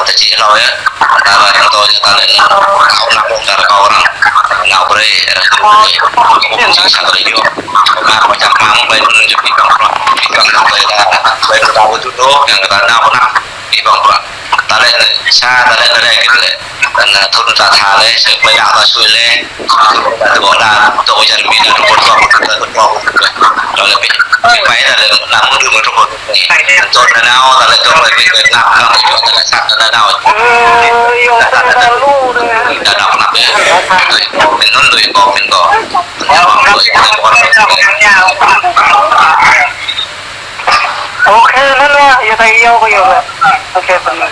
kơ ta čih hlâo yơh. Ta lĕ tơlơi ta lĕ, kâo lăng mơ̆ng kar kâo arăng nao brơi, arăng nao brơi. Kâo ƀu či sa tơlơi yơh. Kâo mă kâo čang mă mơ̆ng ƀai anŭn čŭp ƀing bruă. Ƀing bruă ta, ƀing bruă ta ƀu tŭ dŏ, yang ta nao pơ anăp ƀing bruă. Ta lĕ sa, ta lĕ ta lĕ kơ lĕ. Anŭn thŭn ta tha lĕ, sa plơi đaŏ ta sui lĕ. Ta tơƀô̆ đa, tơƀô̆ čar Mi đa tơƀô̆ tơƀô̆ tơƀô̆ tơƀô̆. Ră lĕ ƀing, ƀing ƀai ta lĕ, anăm mơ̆ng đưm tơƀô̆. Anŭn ta nao, ta lĕ tơƀô̆ ƀing ƀing nao, kơ ƀing ta lĕ sat ta nao. Ta nao pơ anăp yơh. Tui, ƀing anŭn tui kâo, ƀing kâo. Ok, anŭn yơh, yơh, ta yơh, yơh. Ok, anŭn.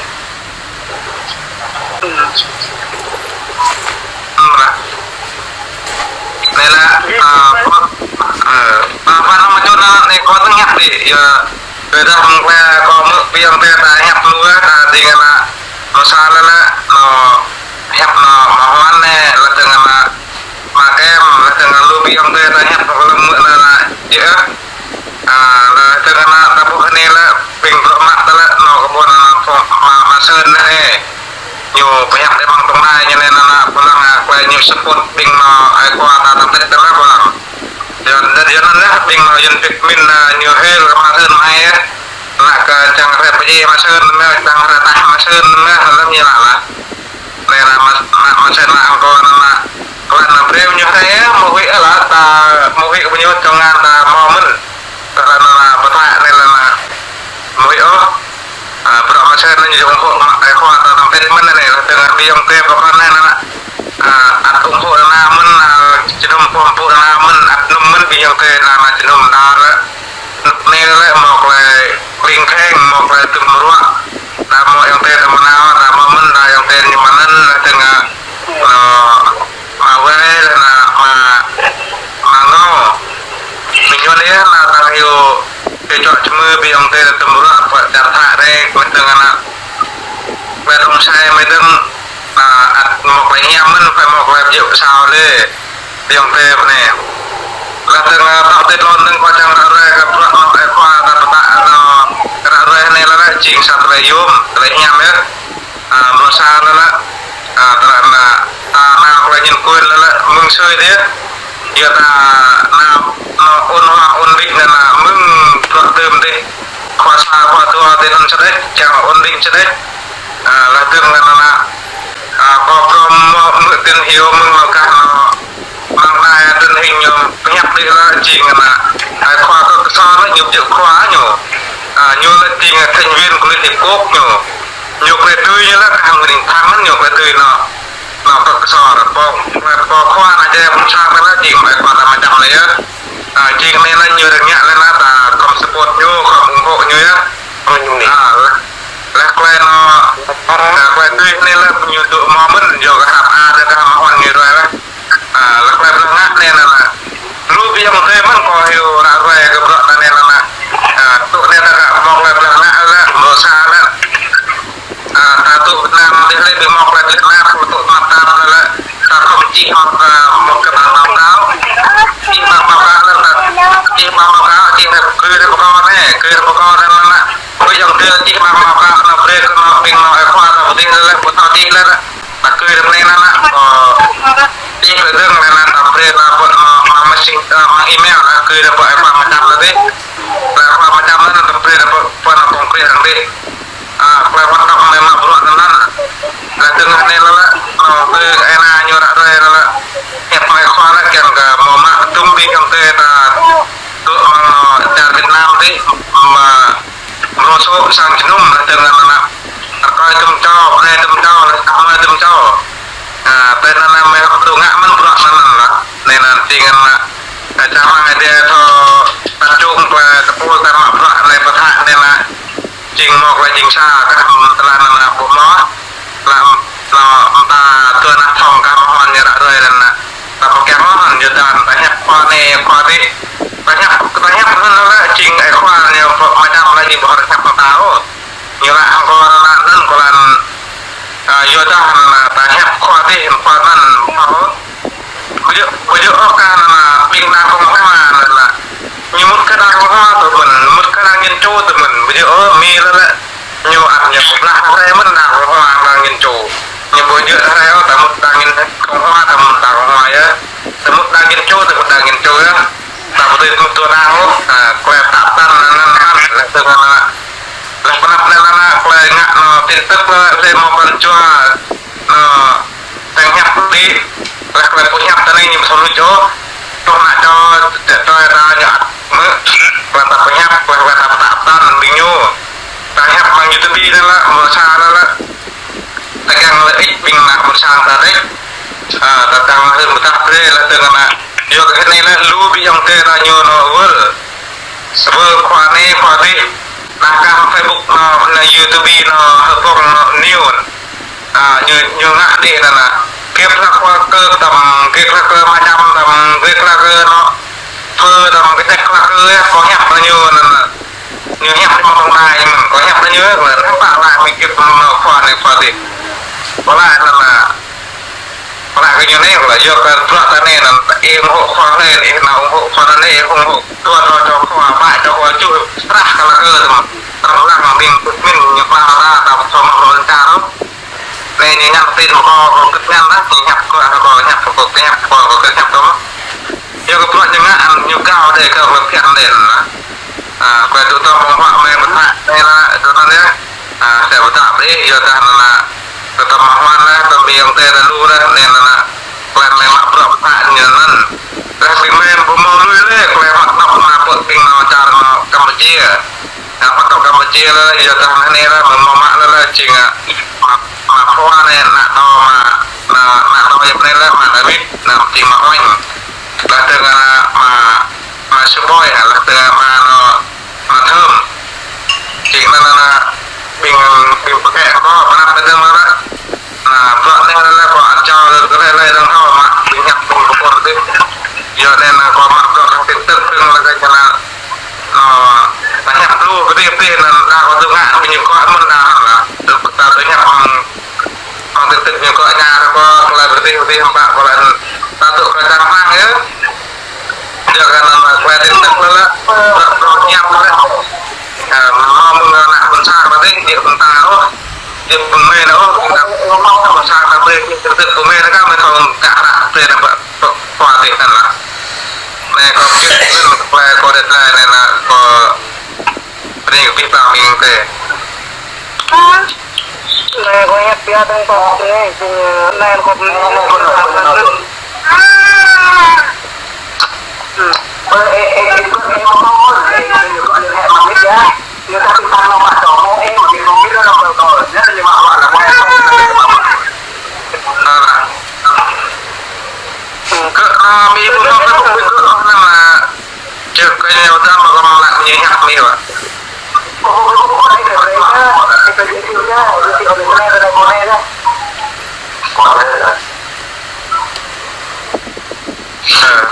Ơ, anai lah, ơ, ơ, ơ, pơphan mơ̆ng čô anai, anai kâo tơña hĭ, yơh, tơdah mơ̆ng kâo mơ̆ ƀing tơ ta hiăp lu, ta ding anai, mơsa lah lah, anŭn hiăp anŭn mơ̆ hơwan anai, lah tơngan anai, mơ̆ kem, lah tơngan lu ƀing tơ ta hiăp lu mơ̆ anai lah, yơh. Ơ, lah tơngan anai ta ƀuh anai lah, ƀing bruă mă ta lah, anŭn kơ ƀuh anai, mơ̆, mơ̆ Sơn anai. Ñu pơhiăp đe mơ̆ng tơngan anai, ñu anai, anai, pơlăng, ơ, kơ ñu support ƀing anŭn, ai kơ ta, ta tĕt ta lah pơlăng. Yua anŭn, yua anŭn lah, ƀing anŭn, Yuan Việt Minh, ơ, ñu hil kơ mơ̆ Sơn mơ̆ hai, ơ. Lah kơ čang hrĕ pơjeh mơ̆ Sơn mơ̆, čang hrĕ tah mơ̆ Sơn mơ̆, lăm ñu lah lah. Anai lah mơ̆, mơ̆, mơ̆ Sơn lah angkor anŭn lah. Kơ anŭn brơi ñu hrĕ, ơ, mơ̆ huĭ lah, ta, mơ̆ huĭ kơ ñu čang ngăn ta mơ̆ mơ̆n. Tơdah anŭn lah, pơtă anai lah, anŭn. Mơ̆ huĭ ôh. Ơ, bruă mơ̆ sen anŭn ñu ủng hộ mă ai khua ta tăm pet mơ̆n anai, laih dơ̆ng ƀing ayŏng adơi pơkŏn anai, anŭn, a, ăt ủng hộ anŭn mơ̆n, a, jơnum pơm pŭ anŭn mơ̆n, ăt num mơ̆n ƀing ayŏng adơi anŭn, anŭn jơnum đa lĕ. Anai lĕ mơ̆ tơlơi kling kheng, mơ̆ tơlơi tŭm ruă. Ta mơ̆ ayŏng adơi ta mơnao, ta mơ̆ mơ̆n, ta ayŏng adơi ñu mơnăn, laih dơ̆ng, a, anŭn, mă wai lĕ anŭn, mă, mă ngô. Ƀing ñu anai anŭn ta hyu, kơ čŏk čơmơ ƀing ayŏng adơi tŭm ruă, pơ čar Thái anai, laih dơ̆ng anŭn. Laih dơ̆ng sai, laih dơ̆ng, a, ăt mơ̆ tơlơi hiam mơ̆n, phải mơ̆ tơlơi ƀu djơ̆ pơsao lĕ. Ƀing ayŏng adơi pơ anai. Laih dơ̆ng, a, tŏ tơlơi lŏn dơ̆ng kơ čang ră ruai kơ bruă anŭn ai khua ta pơtă anŭn ră ruai anai lĕ, lĕ jing sa tơlơi yôm, tơlơi hiam yơh. A, mơ̆ sa lĕ lĕ, a, tơlơi anŭn, a, anŭn tơlơi nhân quyền lĕ lĕ mơ̆ng sui dih. Yua ta anŭn, anŭn ôn hòa ổn định anŭn mơ̆ng bruă tơm dih. Khua sa khua dua dih anŭn sơđeh, čang ổn định sơđeh. A, laih dơ̆ng anŭn, a, kơ pơm mơ̆ mơ̆ tin hyu mơ̆ng lŏ kah anŭn. Mơ̆ng anai tình hình ñu pơhiăp dih lĕ jing anŭn. Ai khua kơ kơsor lĕ ñu ƀu djơ̆ khua ñu. A, ñu lĕ jing thành viên của Liên Hiệp Quốc ñu. Ñu tơlơi tui ñu lĕ kah hăng ring thang mơ̆n ñu tơlơi tui anŭn. Anŭn kơ kơsor. Pô, pô khua anŭn jai pơm sang lĕ jing ai khua ta mă čăm lĕ yơh. A, jing anai lĕ ñu rơngiă lĕ anŭn ta khŏm support ñu, khŏm ủng hộ ñu yơh. Ơ, ñu anai. A, laih, laih tơlơi anŭn, a, tơlơi tui anai lĕ ñu tŭ mơ̆ mơ̆n, yua kơ hăp a, tơlơi kơ hăp mă huan ñu ruai lĕ. A, laih tơlơi pơblah ngă anai anŭn lĕ. Lu ƀing ayŏng adơi mơ̆n kơ hyu ră ruai kơ bruă ta anai anŭn lĕ. A, tŭ anai ta kơ mơ̆ tơlơi pơblah ngă lĕ, mơ̆ sa lĕ. A, ta tŭ Việt Nam dih lĕ ƀing mơ̆ tơlơi pơblah ngă, tŭ mă ta lĕ lĕ. Ta khŏm čih mơ̆ ta mơ̆ kơ ta báo cáo. Čih mơ̆ báo cáo lĕ ta. Čih mơ̆ báo cáo, čih lĕ kơ rơbâo kơ anai, kơ rơbâo kơ anai lĕ. Ƀing ayŏng adơi čih mơ̆ báo cáo, anŭn brơi kơ anŭn ƀing anŭn ai khua ta pơtih lĕ lĕ, pơtô čih lĕ lĕ. Ta kơ rơbâo anai lĕ. Ơ, čih lĕ dơ̆ng lĕ anŭn ta brơi ta pơ anŭn mă mă sing, ơ, mă email lĕ kơ rơbâo ai khua mă čăm lĕ dih. Lĕ khua mă čăm lĕ anŭn ta brơi ta pơ, pơ anŭn kông krih hăng dih. A, tơlơi hoạt động anai mă bruă anŭn anŭn. Laih dơ̆ng anai lĕ lĕ, anŭn tơ anai ñu ră ruai lĕ lĕ. Hiăp mă khua lĕ kiăng kơ mơ̆ mă tŭm ƀing ayŏng adơi ta tŭ mơ̆ng anŭn čar Việt Nam dih, mă mrô sô sang jơnum laih dơ̆ng anŭn anŭn. Rơkơi tŭm čô, anai tŭm čô, laih tơmơi tŭm čô. A, tơ anŭn anŭn mơ̆ tŭ ngă mơ̆n bruă anŭn anŭn lĕ. Anai anŭn jing anŭn lĕ. A, čang hăng ai dê thâo ta čung tơlơi tơpul ta mă bruă anai pơtă anai lĕ. Jing mơ̆ tơlơi jing sa kah mơ̆ng tơlơi anŭn anŭn ƀu mơ̆. Lăm, lăm ta tui anŭn thong kah mơ̆ huan ñu ră ruai anŭn anŭn. Ta pơkiăng mơ̆ huan ñu dan ta hiăp khua anai khua dih. Ta hiăp, ta hiăp anŭn lĕ jing ai khua ñu pơ mă čăm lĕ jing ƀu hơr hiăp ta ôh. Ñu lă hăng kơ anŭn anŭn kơ lăn, a, yua dah anŭn ta hiăp khua dih khua anŭn ƀu hơr. Ƀu djơ̆, ƀu djơ̆ ôh kah anŭn, ƀing đảng cộng hòa anŭn. Ñu mŭt kơ đảng cộng hòa tơ mơ̆n, mŭt kơ đảng dân chủ tơ mơ̆n, ƀu djơ̆ ôh, Mi lĕ lĕ. Ñu ăt ñu pơblah hrơi mơ̆n đảng cộng hòa đảng dân chủ. Ñu ƀu djơ̆ hrơi ôh, ta mŭt đảng dân cộng hòa, ta mŭt đảng cộng hòa yơh. Ta mŭt đảng dân chủ, ta mŭt đảng dân chủ yơh. Ta ƀu dưi mŭt dua đảng ôh, a, tơlơi pơtă anŭn anŭn anŭn, lĕ tơ anŭn. Lĕ pơnăp anŭn anŭn, tơlơi ngă anŭn tin tức lĕ, lĕ mơ̆ pran jua, anŭn Tơlơi hiăp dih, laih tơlơi pơhiăp ta anai ñu ƀu thâo luč ôh. Truh anŭn čô, čô, čô ta ñu ăt mơ̆, laih ta pơhiăp, laih ta pơtă pơtăn ƀing ñu. Ta hiăp mơ̆ng YouTube anŭn lĕ, mơ̆ sa anŭn lĕ. Ta kiăng lĕ ih ƀing ană ƀôn sang ta dih. A, ta kiăng hưn pơtă brơi laih dơ̆ng anŭn. Yua kơ anai lĕ lu ƀing ayŏng adơi ta ñu anŭn wơl. Wơl khua anai, khua dih. Anŭn kah Facebook anŭn, anŭn YouTube anŭn, hơpông anŭn, news. A, ñu, ñu ngă dih anŭn. Kơ pơhlak khua kơ tăm, kơ pơhlak kơ mă čăm tăm, kơ pơhlak kơ anŭn. Phơ tăm, kơ ček pơhlak kơ, ơ, kâo hiăp kơ ñu anŭn. Ñu hiăp mơ̆ng tơlơi mơ̆n, kâo hiăp kơ ñu, kâo hiăp pă lăi mơ̆ng kơ anŭn khua anai khua dih. Pă lăi anŭn. Pă lăi kơ ñu anai, kâo lăi yua kơ bruă ta anai anŭn, ih ủng hộ khua anai, ih anŭn ủng hộ khua anai, ih ủng hộ dua, dua, dua khua, pă dua khua, čuh, srah kơ lăi kơ tăm. Tăm lăng ƀing pơmĭn ñu pă ta, ta pơsŏng mă lŏn čar. Anai ñu ñăn tin mơ̆ kâo, kâo kơ̆t ñăn dah, ñu hiăp kâo, kâo hiăp, kâo kơ̆t hiăp, kâo, kâo kơ̆t hiăp kâo mơ̆n. Yua kơ bruă ñu ngă anŭn ñu gao dih kơ bruă phiăn dih anŭn. A, kơ tŭ tơm mơ̆ng huă mơ̆ng pơtă dih anŭn, tŭ anŭn dih. A, tơdah pơtă dih, yua dah anŭn, tŭ tơm mơ̆ng huă anŭn, tơm ƀing ayŏng adơi ta lu dih, anŭn anŭn. Kơ mơ̆ng mă bruă pơtă ñu anŭn. Tơdah ƀing mơ̆ng ƀu mơ̆ lui lĕ, kơ mă tŏk mă pơ̆ ƀing anŭn čar anŭn Campuchia. A, mă tŏk Mă či lĕ, yua dah anai lĕ, mă mă lĕ lĕ, jing, a, mă, mă khua anai, ană tâo mă, ană, ană tâo yap anai lĕ, mă David, ană jing mă Oanh. Lah tơngan mă, mă Suboi, lah tơngan mă anŭ, mă Thơm. Jing anŭn, anŭn, anŭn, ƀing, ƀing pơkă kơ, pơnăp kơ tơngan mă lĕ. Anŭn, bruă anai lĕ, kâo ăt čao lĕ, lĕ, lĕ, dang thâo, mă, ƀing hiăp, ƀing kơ pô dih. Yua anŭn, anŭn, kâo mă bruă kơ tin tức, ƀing lĕ kơ anŭn, anŭn, ta hiăp lu, pơdih, pơdih, anŭn, đa kâo tŭ ngă, ƀing ñu kâo mơ̆n đa, anŭn, lă. Tŭ, ta tơña, anŭn, anŭn tin tức ñu kâo ña, kâo, kâo lĕ pơdih, pơdih, hơmâo, kâo lĕ, ta tŭ kơ čang hmang, yơh. Yua kơ anŭn, kâo tin tức lĕ, lĕ, bruă hiăp lĕ. Ơ, mơ̆ng ană ƀôn sang ta dih, dih ƀôn ta ôh, dih ƀôn mơi ta ôh, ƀôn ta, ƀôn sang ta brơi, dih ƀôn mơi ta kơ mơi thâo ngă hră brơi ta ƀă, ƀă, ƀă dih anŭn lă. Anai kâo pit, anŭn kâo pơklaih, kâo dih tơlơi anai anŭn kâo bơni kơ abih bang ƀing ta. Anai kâo hiăp biă dơ̆ng kâo anai, jing, anai kâo bơni kơ abih bang ƀing ta. Kơ, a, mi bu mă kơ bu kơ nama. Cek kơ ñu dah mă kơ mă lăk ñu hiăp mi wa. Hă? Hă?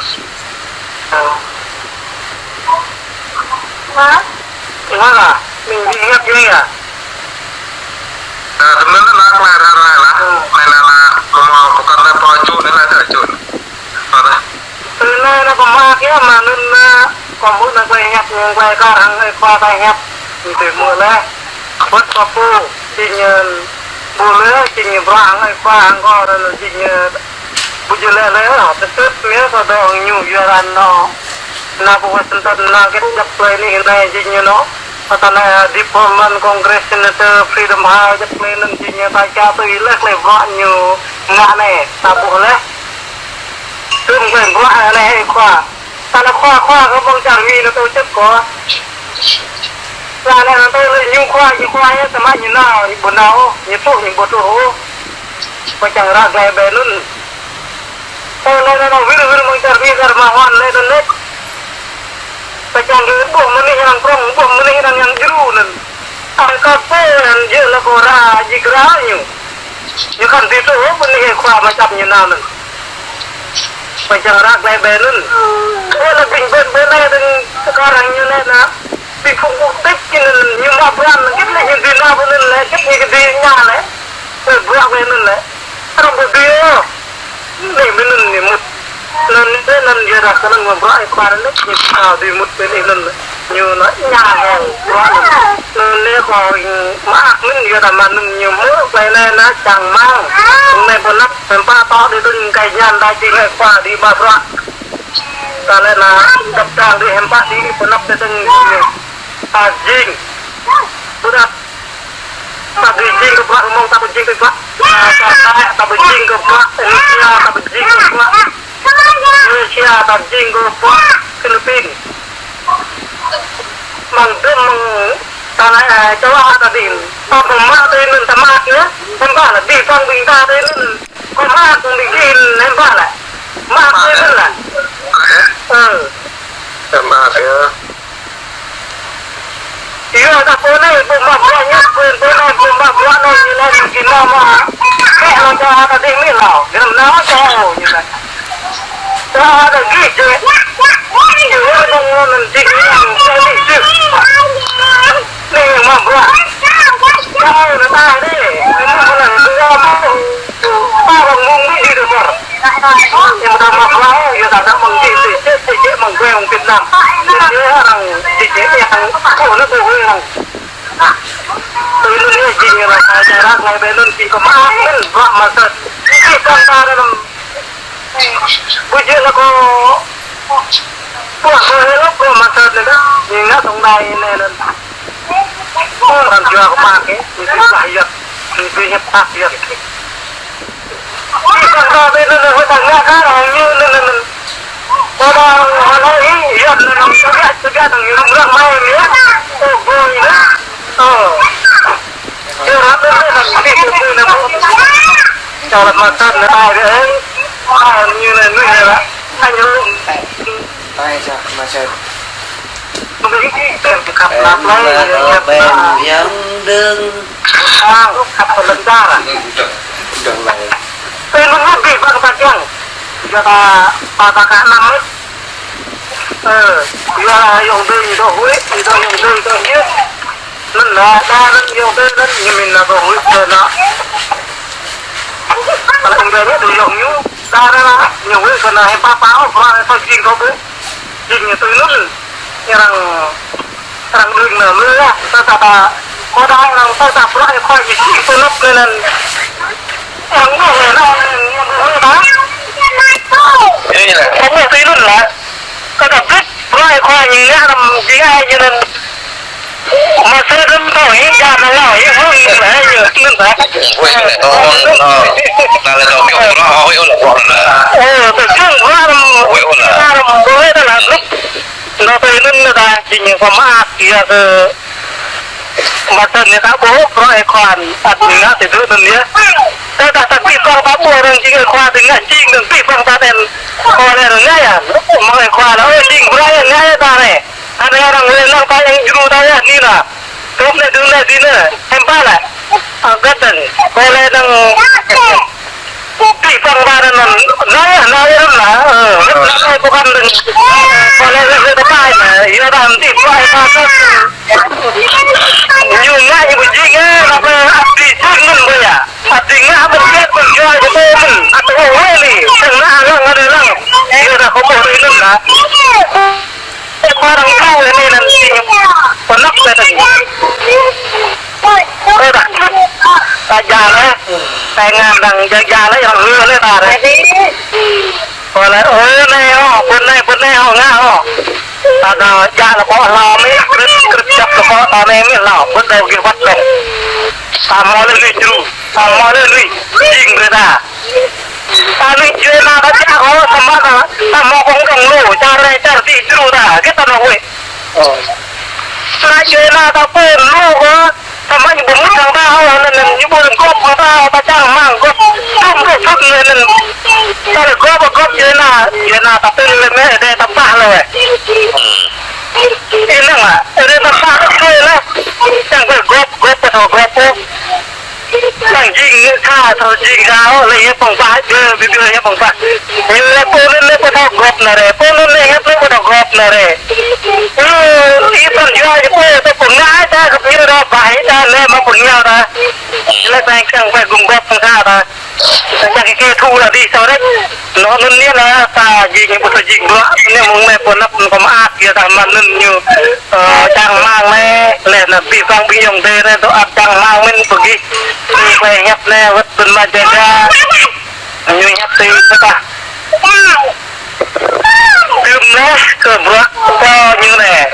Hă? Ơ, tơmơ̆n anŭn anŭn kơ lăi ră ruai lah. Anŭn anŭn anŭn, mơ̆ mơ̆ pơkŏn ta pô čun anŭn anŭn ta čun. Pơdah. Tơlơi anŭn kâo mă kiăng mă anŭn anŭn, kâo mŭt anŭn kơ hiăp, anŭn kơ kar hăng ơi khua ta hiăp. Anŭn tui mơ̆ lĕ. Wơ̆t kâo pô, jing anŭn, pô lĕ, jing anŭn bruă hăng ơi khua hăng kâo anŭn jing anŭn, ƀu djơ̆ lĕ lĕ, tơtơt mơ̆ kâo dŏ hăng ñu yua ran anŭn. Anŭn pô Washington anŭn kĕt djăp tơlơi anai anai jing ñu anŭn. Kơ ta anai, a, Department Congress Senator Freedom House djăp tơlơi anŭn jing ñu ta čă tui lĕ tơlơi bruă ñu ngă anai, ta ƀuh lĕ. Tơm tơlơi bruă anai ơi khua. Ta anŭn khua khua kơ ƀơ̆ng čar Mi anŭn tổ chức kơ. Sa anai anŭn tơlơi ñu khua, ñu khua yơh, tơma ñu nao, ñu ƀu nao, ñu truh, ñu ƀu truh. Pơčang ră glai ƀe anŭn. Tơlơi anŭn anŭn wir wir mơ̆ng čar Mi čar Ma Huan lĕ anŭn lĕ. Pơčang kơ ƀuh mơnuih yang prŏng, ƀuh mơnuih yang, yang djru anŭn. Ai kơ pô anŭn jơ̆ lĕ kơ ră jik ră ñu. Ñu khăn tui tŭ mơnuih khua mă čăp ñu nao anŭn. Pơčang ră glai ƀe anŭn. Ơ lĕ ƀing ƀôn ƀôn anai dơ̆ng sekarang ñu lĕ anŭn. Ƀing phung quốc tịch anŭn ñu mă bruă anŭn kĕt lĕ ñu dui nao ƀôn anŭn lĕ kĕt ñu kơ dui ña lĕ. Ơ bruă ƀe anŭn lĕ. Arăng ƀu dui ôh. Anai ƀe anŭn ñu mŭt. Anŭn anai anŭn yua dah kơ anŭn mă bruă ơi khua anŭn lĕ. Ñu thâo dui mŭt ƀe anŭn. Ñu anŭn ña hăng bruă anŭn. Anŭn anai kâo mă ak anŭn yua dah mă anŭn ñu mŭt ƀe anai anŭn čang hmang. Anai pơnăp hơmâo pă tŏ dih dơ̆ng kơ ñan dah jing ơi khua dih mă bruă. Ta lĕ anŭn dăp dang dih hơmâo pă dih pơnăp dih dơ̆ng ñu. Ta jing. Pơnăp. Ta ƀu jing kơ bruă, mơ̆ng ta ƀu jing kơ bruă. Ta, ta, ta ƀu jing kơ bruă, Indonesia, ta ƀu jing kơ bruă. Malaysia, ta jing kơ bruă, Philippin. Mơ̆ng dơ̆m mơ̆ng ta anai, a, châu Á ta dih. Ta ƀu mă tui anŭn ta mă yơh. Hơmâo pă lĕ dih păng ƀing ta tui anŭn. Kâo mă kơ ƀing dih, hơmâo pă lĕ. Mă tui anŭn lĕ. Ơ. Hơmâo pă yơh. Yua dah pô anai pô mă bruă ñu, pô, pô anai pô mă bruă anai ñu lĕ ñu či nao mă. Kĕ lŏ čô ta dih mi lŏ, gơnam nao čô ñu lĕ. Čô ta gih jĕ. Ñu lĕ nong nong nong jih ñu nong čô dih jih. Anai ñu mă bruă. Čô anai ta dih. Anai mă bruă anai dua mă. Ta rong mông mi dih dơ̆ng. Yang ta mă bruă, yua ta dăp mơ̆ng dih, dih, dih, dih, dih, mơ̆ng ƀe, mơ̆ng Việt Nam. Dih, dih, arăng, dih, dih, dih, arăng, kâo anŭn kâo wơ̆t arăng. Tui anŭn yơh, jing ñu lăi, ta čar ră glai ƀe anŭn, jing kâo mă, anŭn, bruă mă sơ̆t. Dih, kâo ta anŭn, ƀu djơ̆ lĕ kâo, bruă kâo hơlŏk, bruă mă sơ̆t anŭn, ñu ngă tong dai anŭn, anŭn. Ơ, arăng jua kơ pă kĕ, ñu tui bah yơh, ñu tui hiăp pă yơh. Ih, kâo ta tui anŭn, anŭn, hơi ta ngă kar hăng ñu anŭn, anŭn, anŭn. Kâo ta, anŭn, ih, yơh, anŭn, anŭn, tơbiă, tơbiă, anŭn, ñu rŭng răng mai, ñu. Ơ, ƀơi, anŭn. Cho lăp mă sơ̆n nă tai dêh. Ai ñu nă nuih nă lă. Ai ñu. Tai, tai čă mă sơ̆n. Em mă bên yang đưng. Khăp lŏn čar. Đưng, đưng lai. Ơ, mơ̆ng ngă bih băng ta kiăng. Yua ta, ta, ta kơ năm. Ơ, yua ayŏng adơi dŏ huĭ, yua ayŏng adơi dŏ hiư̆m. Anŭn lă, đa anŭn ayŏng adơi anŭn, ñu mĭn nă dŏ huĭ kơ nă. Kơ ayŏng adơi dŏ yŏng ñu, đa anŭn lă, ñu huĭ kơ nă, hê papa, ơ, pơră, hê pơjing kơ ƀu. Jing ñu tui anŭn, ñu arăng, arăng đưm nă, mơ̆ yơh, tơ ta ta, kơ đa arăng tơ ta pơră, hê khua, ñu jing tui anŭn, anŭn. Arăng ƀuh lĕ, arăng ƀuh lĕ ta. Ơ, ñu lĕ. Arăng ƀuh tui anŭn lă. Kơ ta bĭt, pơră, hê khua, ñu ngă, arăng jing ai, ñu anŭn. Mă sơ̆n đưm tơ, hĭ, ja, nă, lao, hĭ, hơ̆ng, hĭ, lĕ, ñu, anŭn ta. Huĭ, lĕ, tơ, hơ̆ng, tơ. Ta lĕ, tơ, kiăng, pơră, huĭ, ơ, lĕ, pơră, lĕ. Ơ, tơ, kiăng, pơră, huĭ, ơ, lĕ. Huĭ, ơ, lĕ. Tơ, ƀuh, lĕ, ta lăp. Nă, tơ, anŭn, nă, ta, jing, ñu, pơmă, ăt, ya, kơ Mă sơ̆n ñu ta ƀuh, pơră hê khua, ăt ñu ngă tơdơi anŭn yơh. Tơdah ta bih băng ta ƀuh arăng jing hê khua, tơ ngă jing, tơ bih băng ta anŭn. Kơ lĕ arăng ngă yơh, mơ̆ng hê khua lă, ơ, jing pơră yơh ngă yơh ta anai. Anai arăng lĕ lăng ta yang jru ta yơh anai nă. Tơm anai dơ̆ng anai dih anai, hiư̆m pă lă. Ơ, gơ̆t anŭn. Kơ lĕ anŭn Bih băng ba anŭn, anŭn, anŭn, anŭn, anŭn, ơ, anŭn, anŭn, ƀu kăn anŭn. Kơ lĕ, lĕ, lĕ, tơpai, yua dah anŭn, tip pai, pai, pai. Ñu ngă, ñu ƀu jing, ơ, anŭn, ƀu ăt dih jing anŭn ƀu yơh. Ăt dih ngă, ƀu kiăng, ƀu jua, ƀu ƀu mơ̆n. Ăt ƀu huĭ lĕ, tơng anŭn lăng, anŭn lăng. Yua dah kơ ƀuh anŭn lah. Ơ, kơ arăng thâo lĕ anai anŭn, pơnăp lĕ anŭn. Ơ, dah. Ta ja lĕ. Ta ngă đang ja ja lĕ, arăng hư̆ lĕ ta lĕ. Kơ lĕ, ơ, anai ôh, pơ anai, pơ anai ôh, ngă ôh. Ta dah ja lĕ kơ hlâo mĭ, krip, krip čăp lĕ kơ ta anai mĭ hlâo, bơ̆t dâu gih wăt dŏng. Ta hmâo lĕ lui jru, ta hmâo lĕ lui, jing brơi ta. Ta lui jru anai ta ja kơ, samơ̆ ta, ta hmâo kông dŏng lu, čar anai čar adih jru ta, kơ ta anŭn wĕ. Ơ. Sura čuê na ta pô lu kơ, samơ̆ ñu ƀu mŭt hăng ta ôh, anŭn, anŭn, ñu ƀu gŏp hăng ta ôh, ta čang rơmang gŏp. Tŭm kơ sŭt anŭn, anŭn. Ta lĕ gŏp, gŏp čuê na, čuê na ta tơl lĕ mĕ, ơ đe ta pah lĕ wĕ. Ih năng mă, ơ đe ta pah kơ čuê na. Čang kơ gŏp, gŏp, ta thâo gŏp ôh. Lăng jing ngă tha, thâo jing gao, lĕ hiăp pơ̆ng pah, djơ̆, bĭ bĭ lĕ hiăp pơ̆ng pah. Ñu lĕ pô anŭn lĕ pô thâo gŏp anai rĕ, pô anŭn lĕ hiăp lĕ pô thâo gŏp anai rĕ. Ơ, ih pran jua ñu pô, tơ pô ngă ta, kơ ñu dah bah ta, lĕ mă pô ngă ta. Lĕ ta kiăng pơgum gŏp pơ̆ng tha ta. Čang kơ kơ thu lă dih sô rĕ. Anŭn anŭn anai lah, ta jing ñu pô thâo jing bruă, anai mơ̆ng anai pô anăp kơ mă ăt, yua dah mă anŭn ñu, ơ, čang rơmang anai, lĕ anŭn bĭ băng bĭ yŏng dêh anai, tơ ăt čang rơmang mơ̆n pơgih. Ñu pơhiăp anai, wơ̆t ƀing mă jaga. Ñu hiăp tui pơdah. Tơm lĕ kơ bruă pô ñu anai.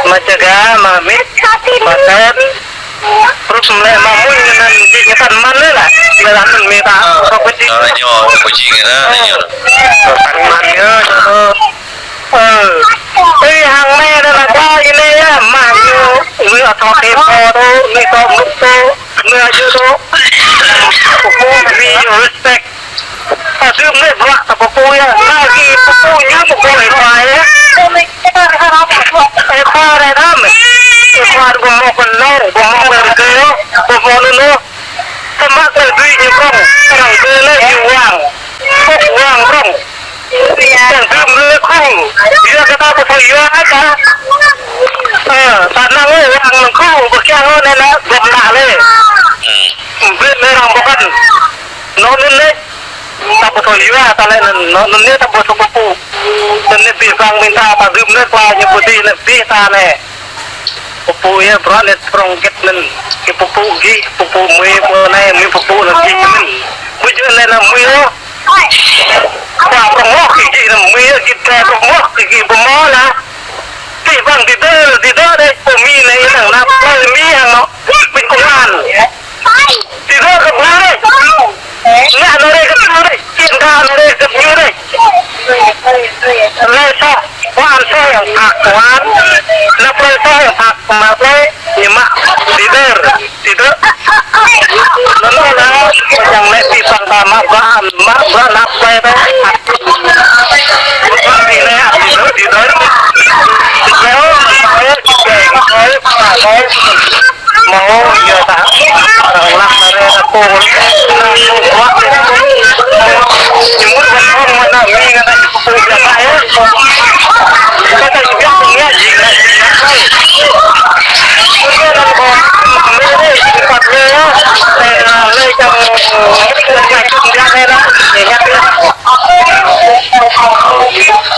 Mă jaga, mă mĭt, mă tơ̆n. Rup lĕ mă muñ anŭn jing ñu tăn mơ̆n lĕ lah. Lĕ lah anŭn mĭt ta. Kơ pơjing. Ơ, ñu pơjing anŭn, ñu. Tăn mơ̆n ñu, ñu. Ơ. Ơi, hăng mĕ anŭn lah, ba ñu anai yơh, mă ñu. Ñu ăt thâo kơ pô tŭ, ñu tŭ mŭt tŭ, ñu aju tŭ. Pơpŭ, we respect. Ta dưm anai bruă ta pơpŭ yơh. Anai kơ pơpŭ ñu pơpŭ ơi khua yơh. Ơi khua anai đam. Ơi khua ƀu hmâo kơ lông, ƀu hmâo kơ rơgơi, ƀu hmâo anŭn ôh. Samơ̆ kơ dưi ñu prŏng, arăng kơ lĕ ñu wang. Pŭk wang prŏng. Čang dưm lĕ khul. Yua kơ ta pơthâo yua ta. Ơ, ta năng ôh wang năng khul, ƀu kiăng ôh anai lĕ, gŏp ană lĕ. Ƀlĕ lĕ arăng ƀu kăn. Anŭn anŭn lĕ. Ta ƀu thâo yua, ta lĕ anŭn, anŭn anai ta ƀu thâo pơpŭ. Anŭn anai bĭ băng ƀing ta, ta dưm anai kla ñu pơdih anai bĭ ta anai. Pơpŭ yơh, bruă anai prŏng hơget anŭn. Kơ pơpŭ gih, pơpŭ mơi pô anai, mơi pơpŭ anŭn gih anŭn. Ƀu djơ̆ anai anŭn mơi ôh. Kla prŏng mơ̆ kơ gih anŭn mơi ôh, gih ta prŏng mơ̆ kơ gih ƀu hmâo lah. Bĭ băng ti dơ, ti dơ đe, pô mơi anai, anŭn anăp plơi mơi hăng anŏ. Ƀing kông an. Ti dơ kơ ƀu rĕ. Ngă anŭn rĕ kơ ƀu rĕ. Kiăng kơ anŭn rĕ kơ ƀu rĕ. Lĕ soh, kông an soh yang phak kông an. Anăp plơi soh yang phak mă plơi. Ñu mă ti dơ, ti dơ. Anŭn anŭn lah, čang lĕ bĭ Tăng ta mă bruă, mă bruă năp plei ta. Mă bruă plei ta, di dơi, di dơi. Di dơi, di dơi, di dơi, di dơi, di dơi. Mă bruă, yua ta. Arăng lăng na re na pô. Bruă plei ta. Jơmur bruă mă na mi ngă ta.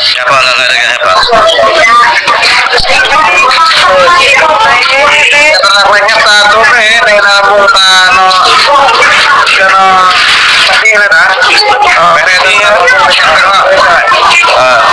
Siapa nggak ada siapa? Pernah banyak satu nih, dari Lampung Tano. Kena ini dah. Oh, ini dah. Ah.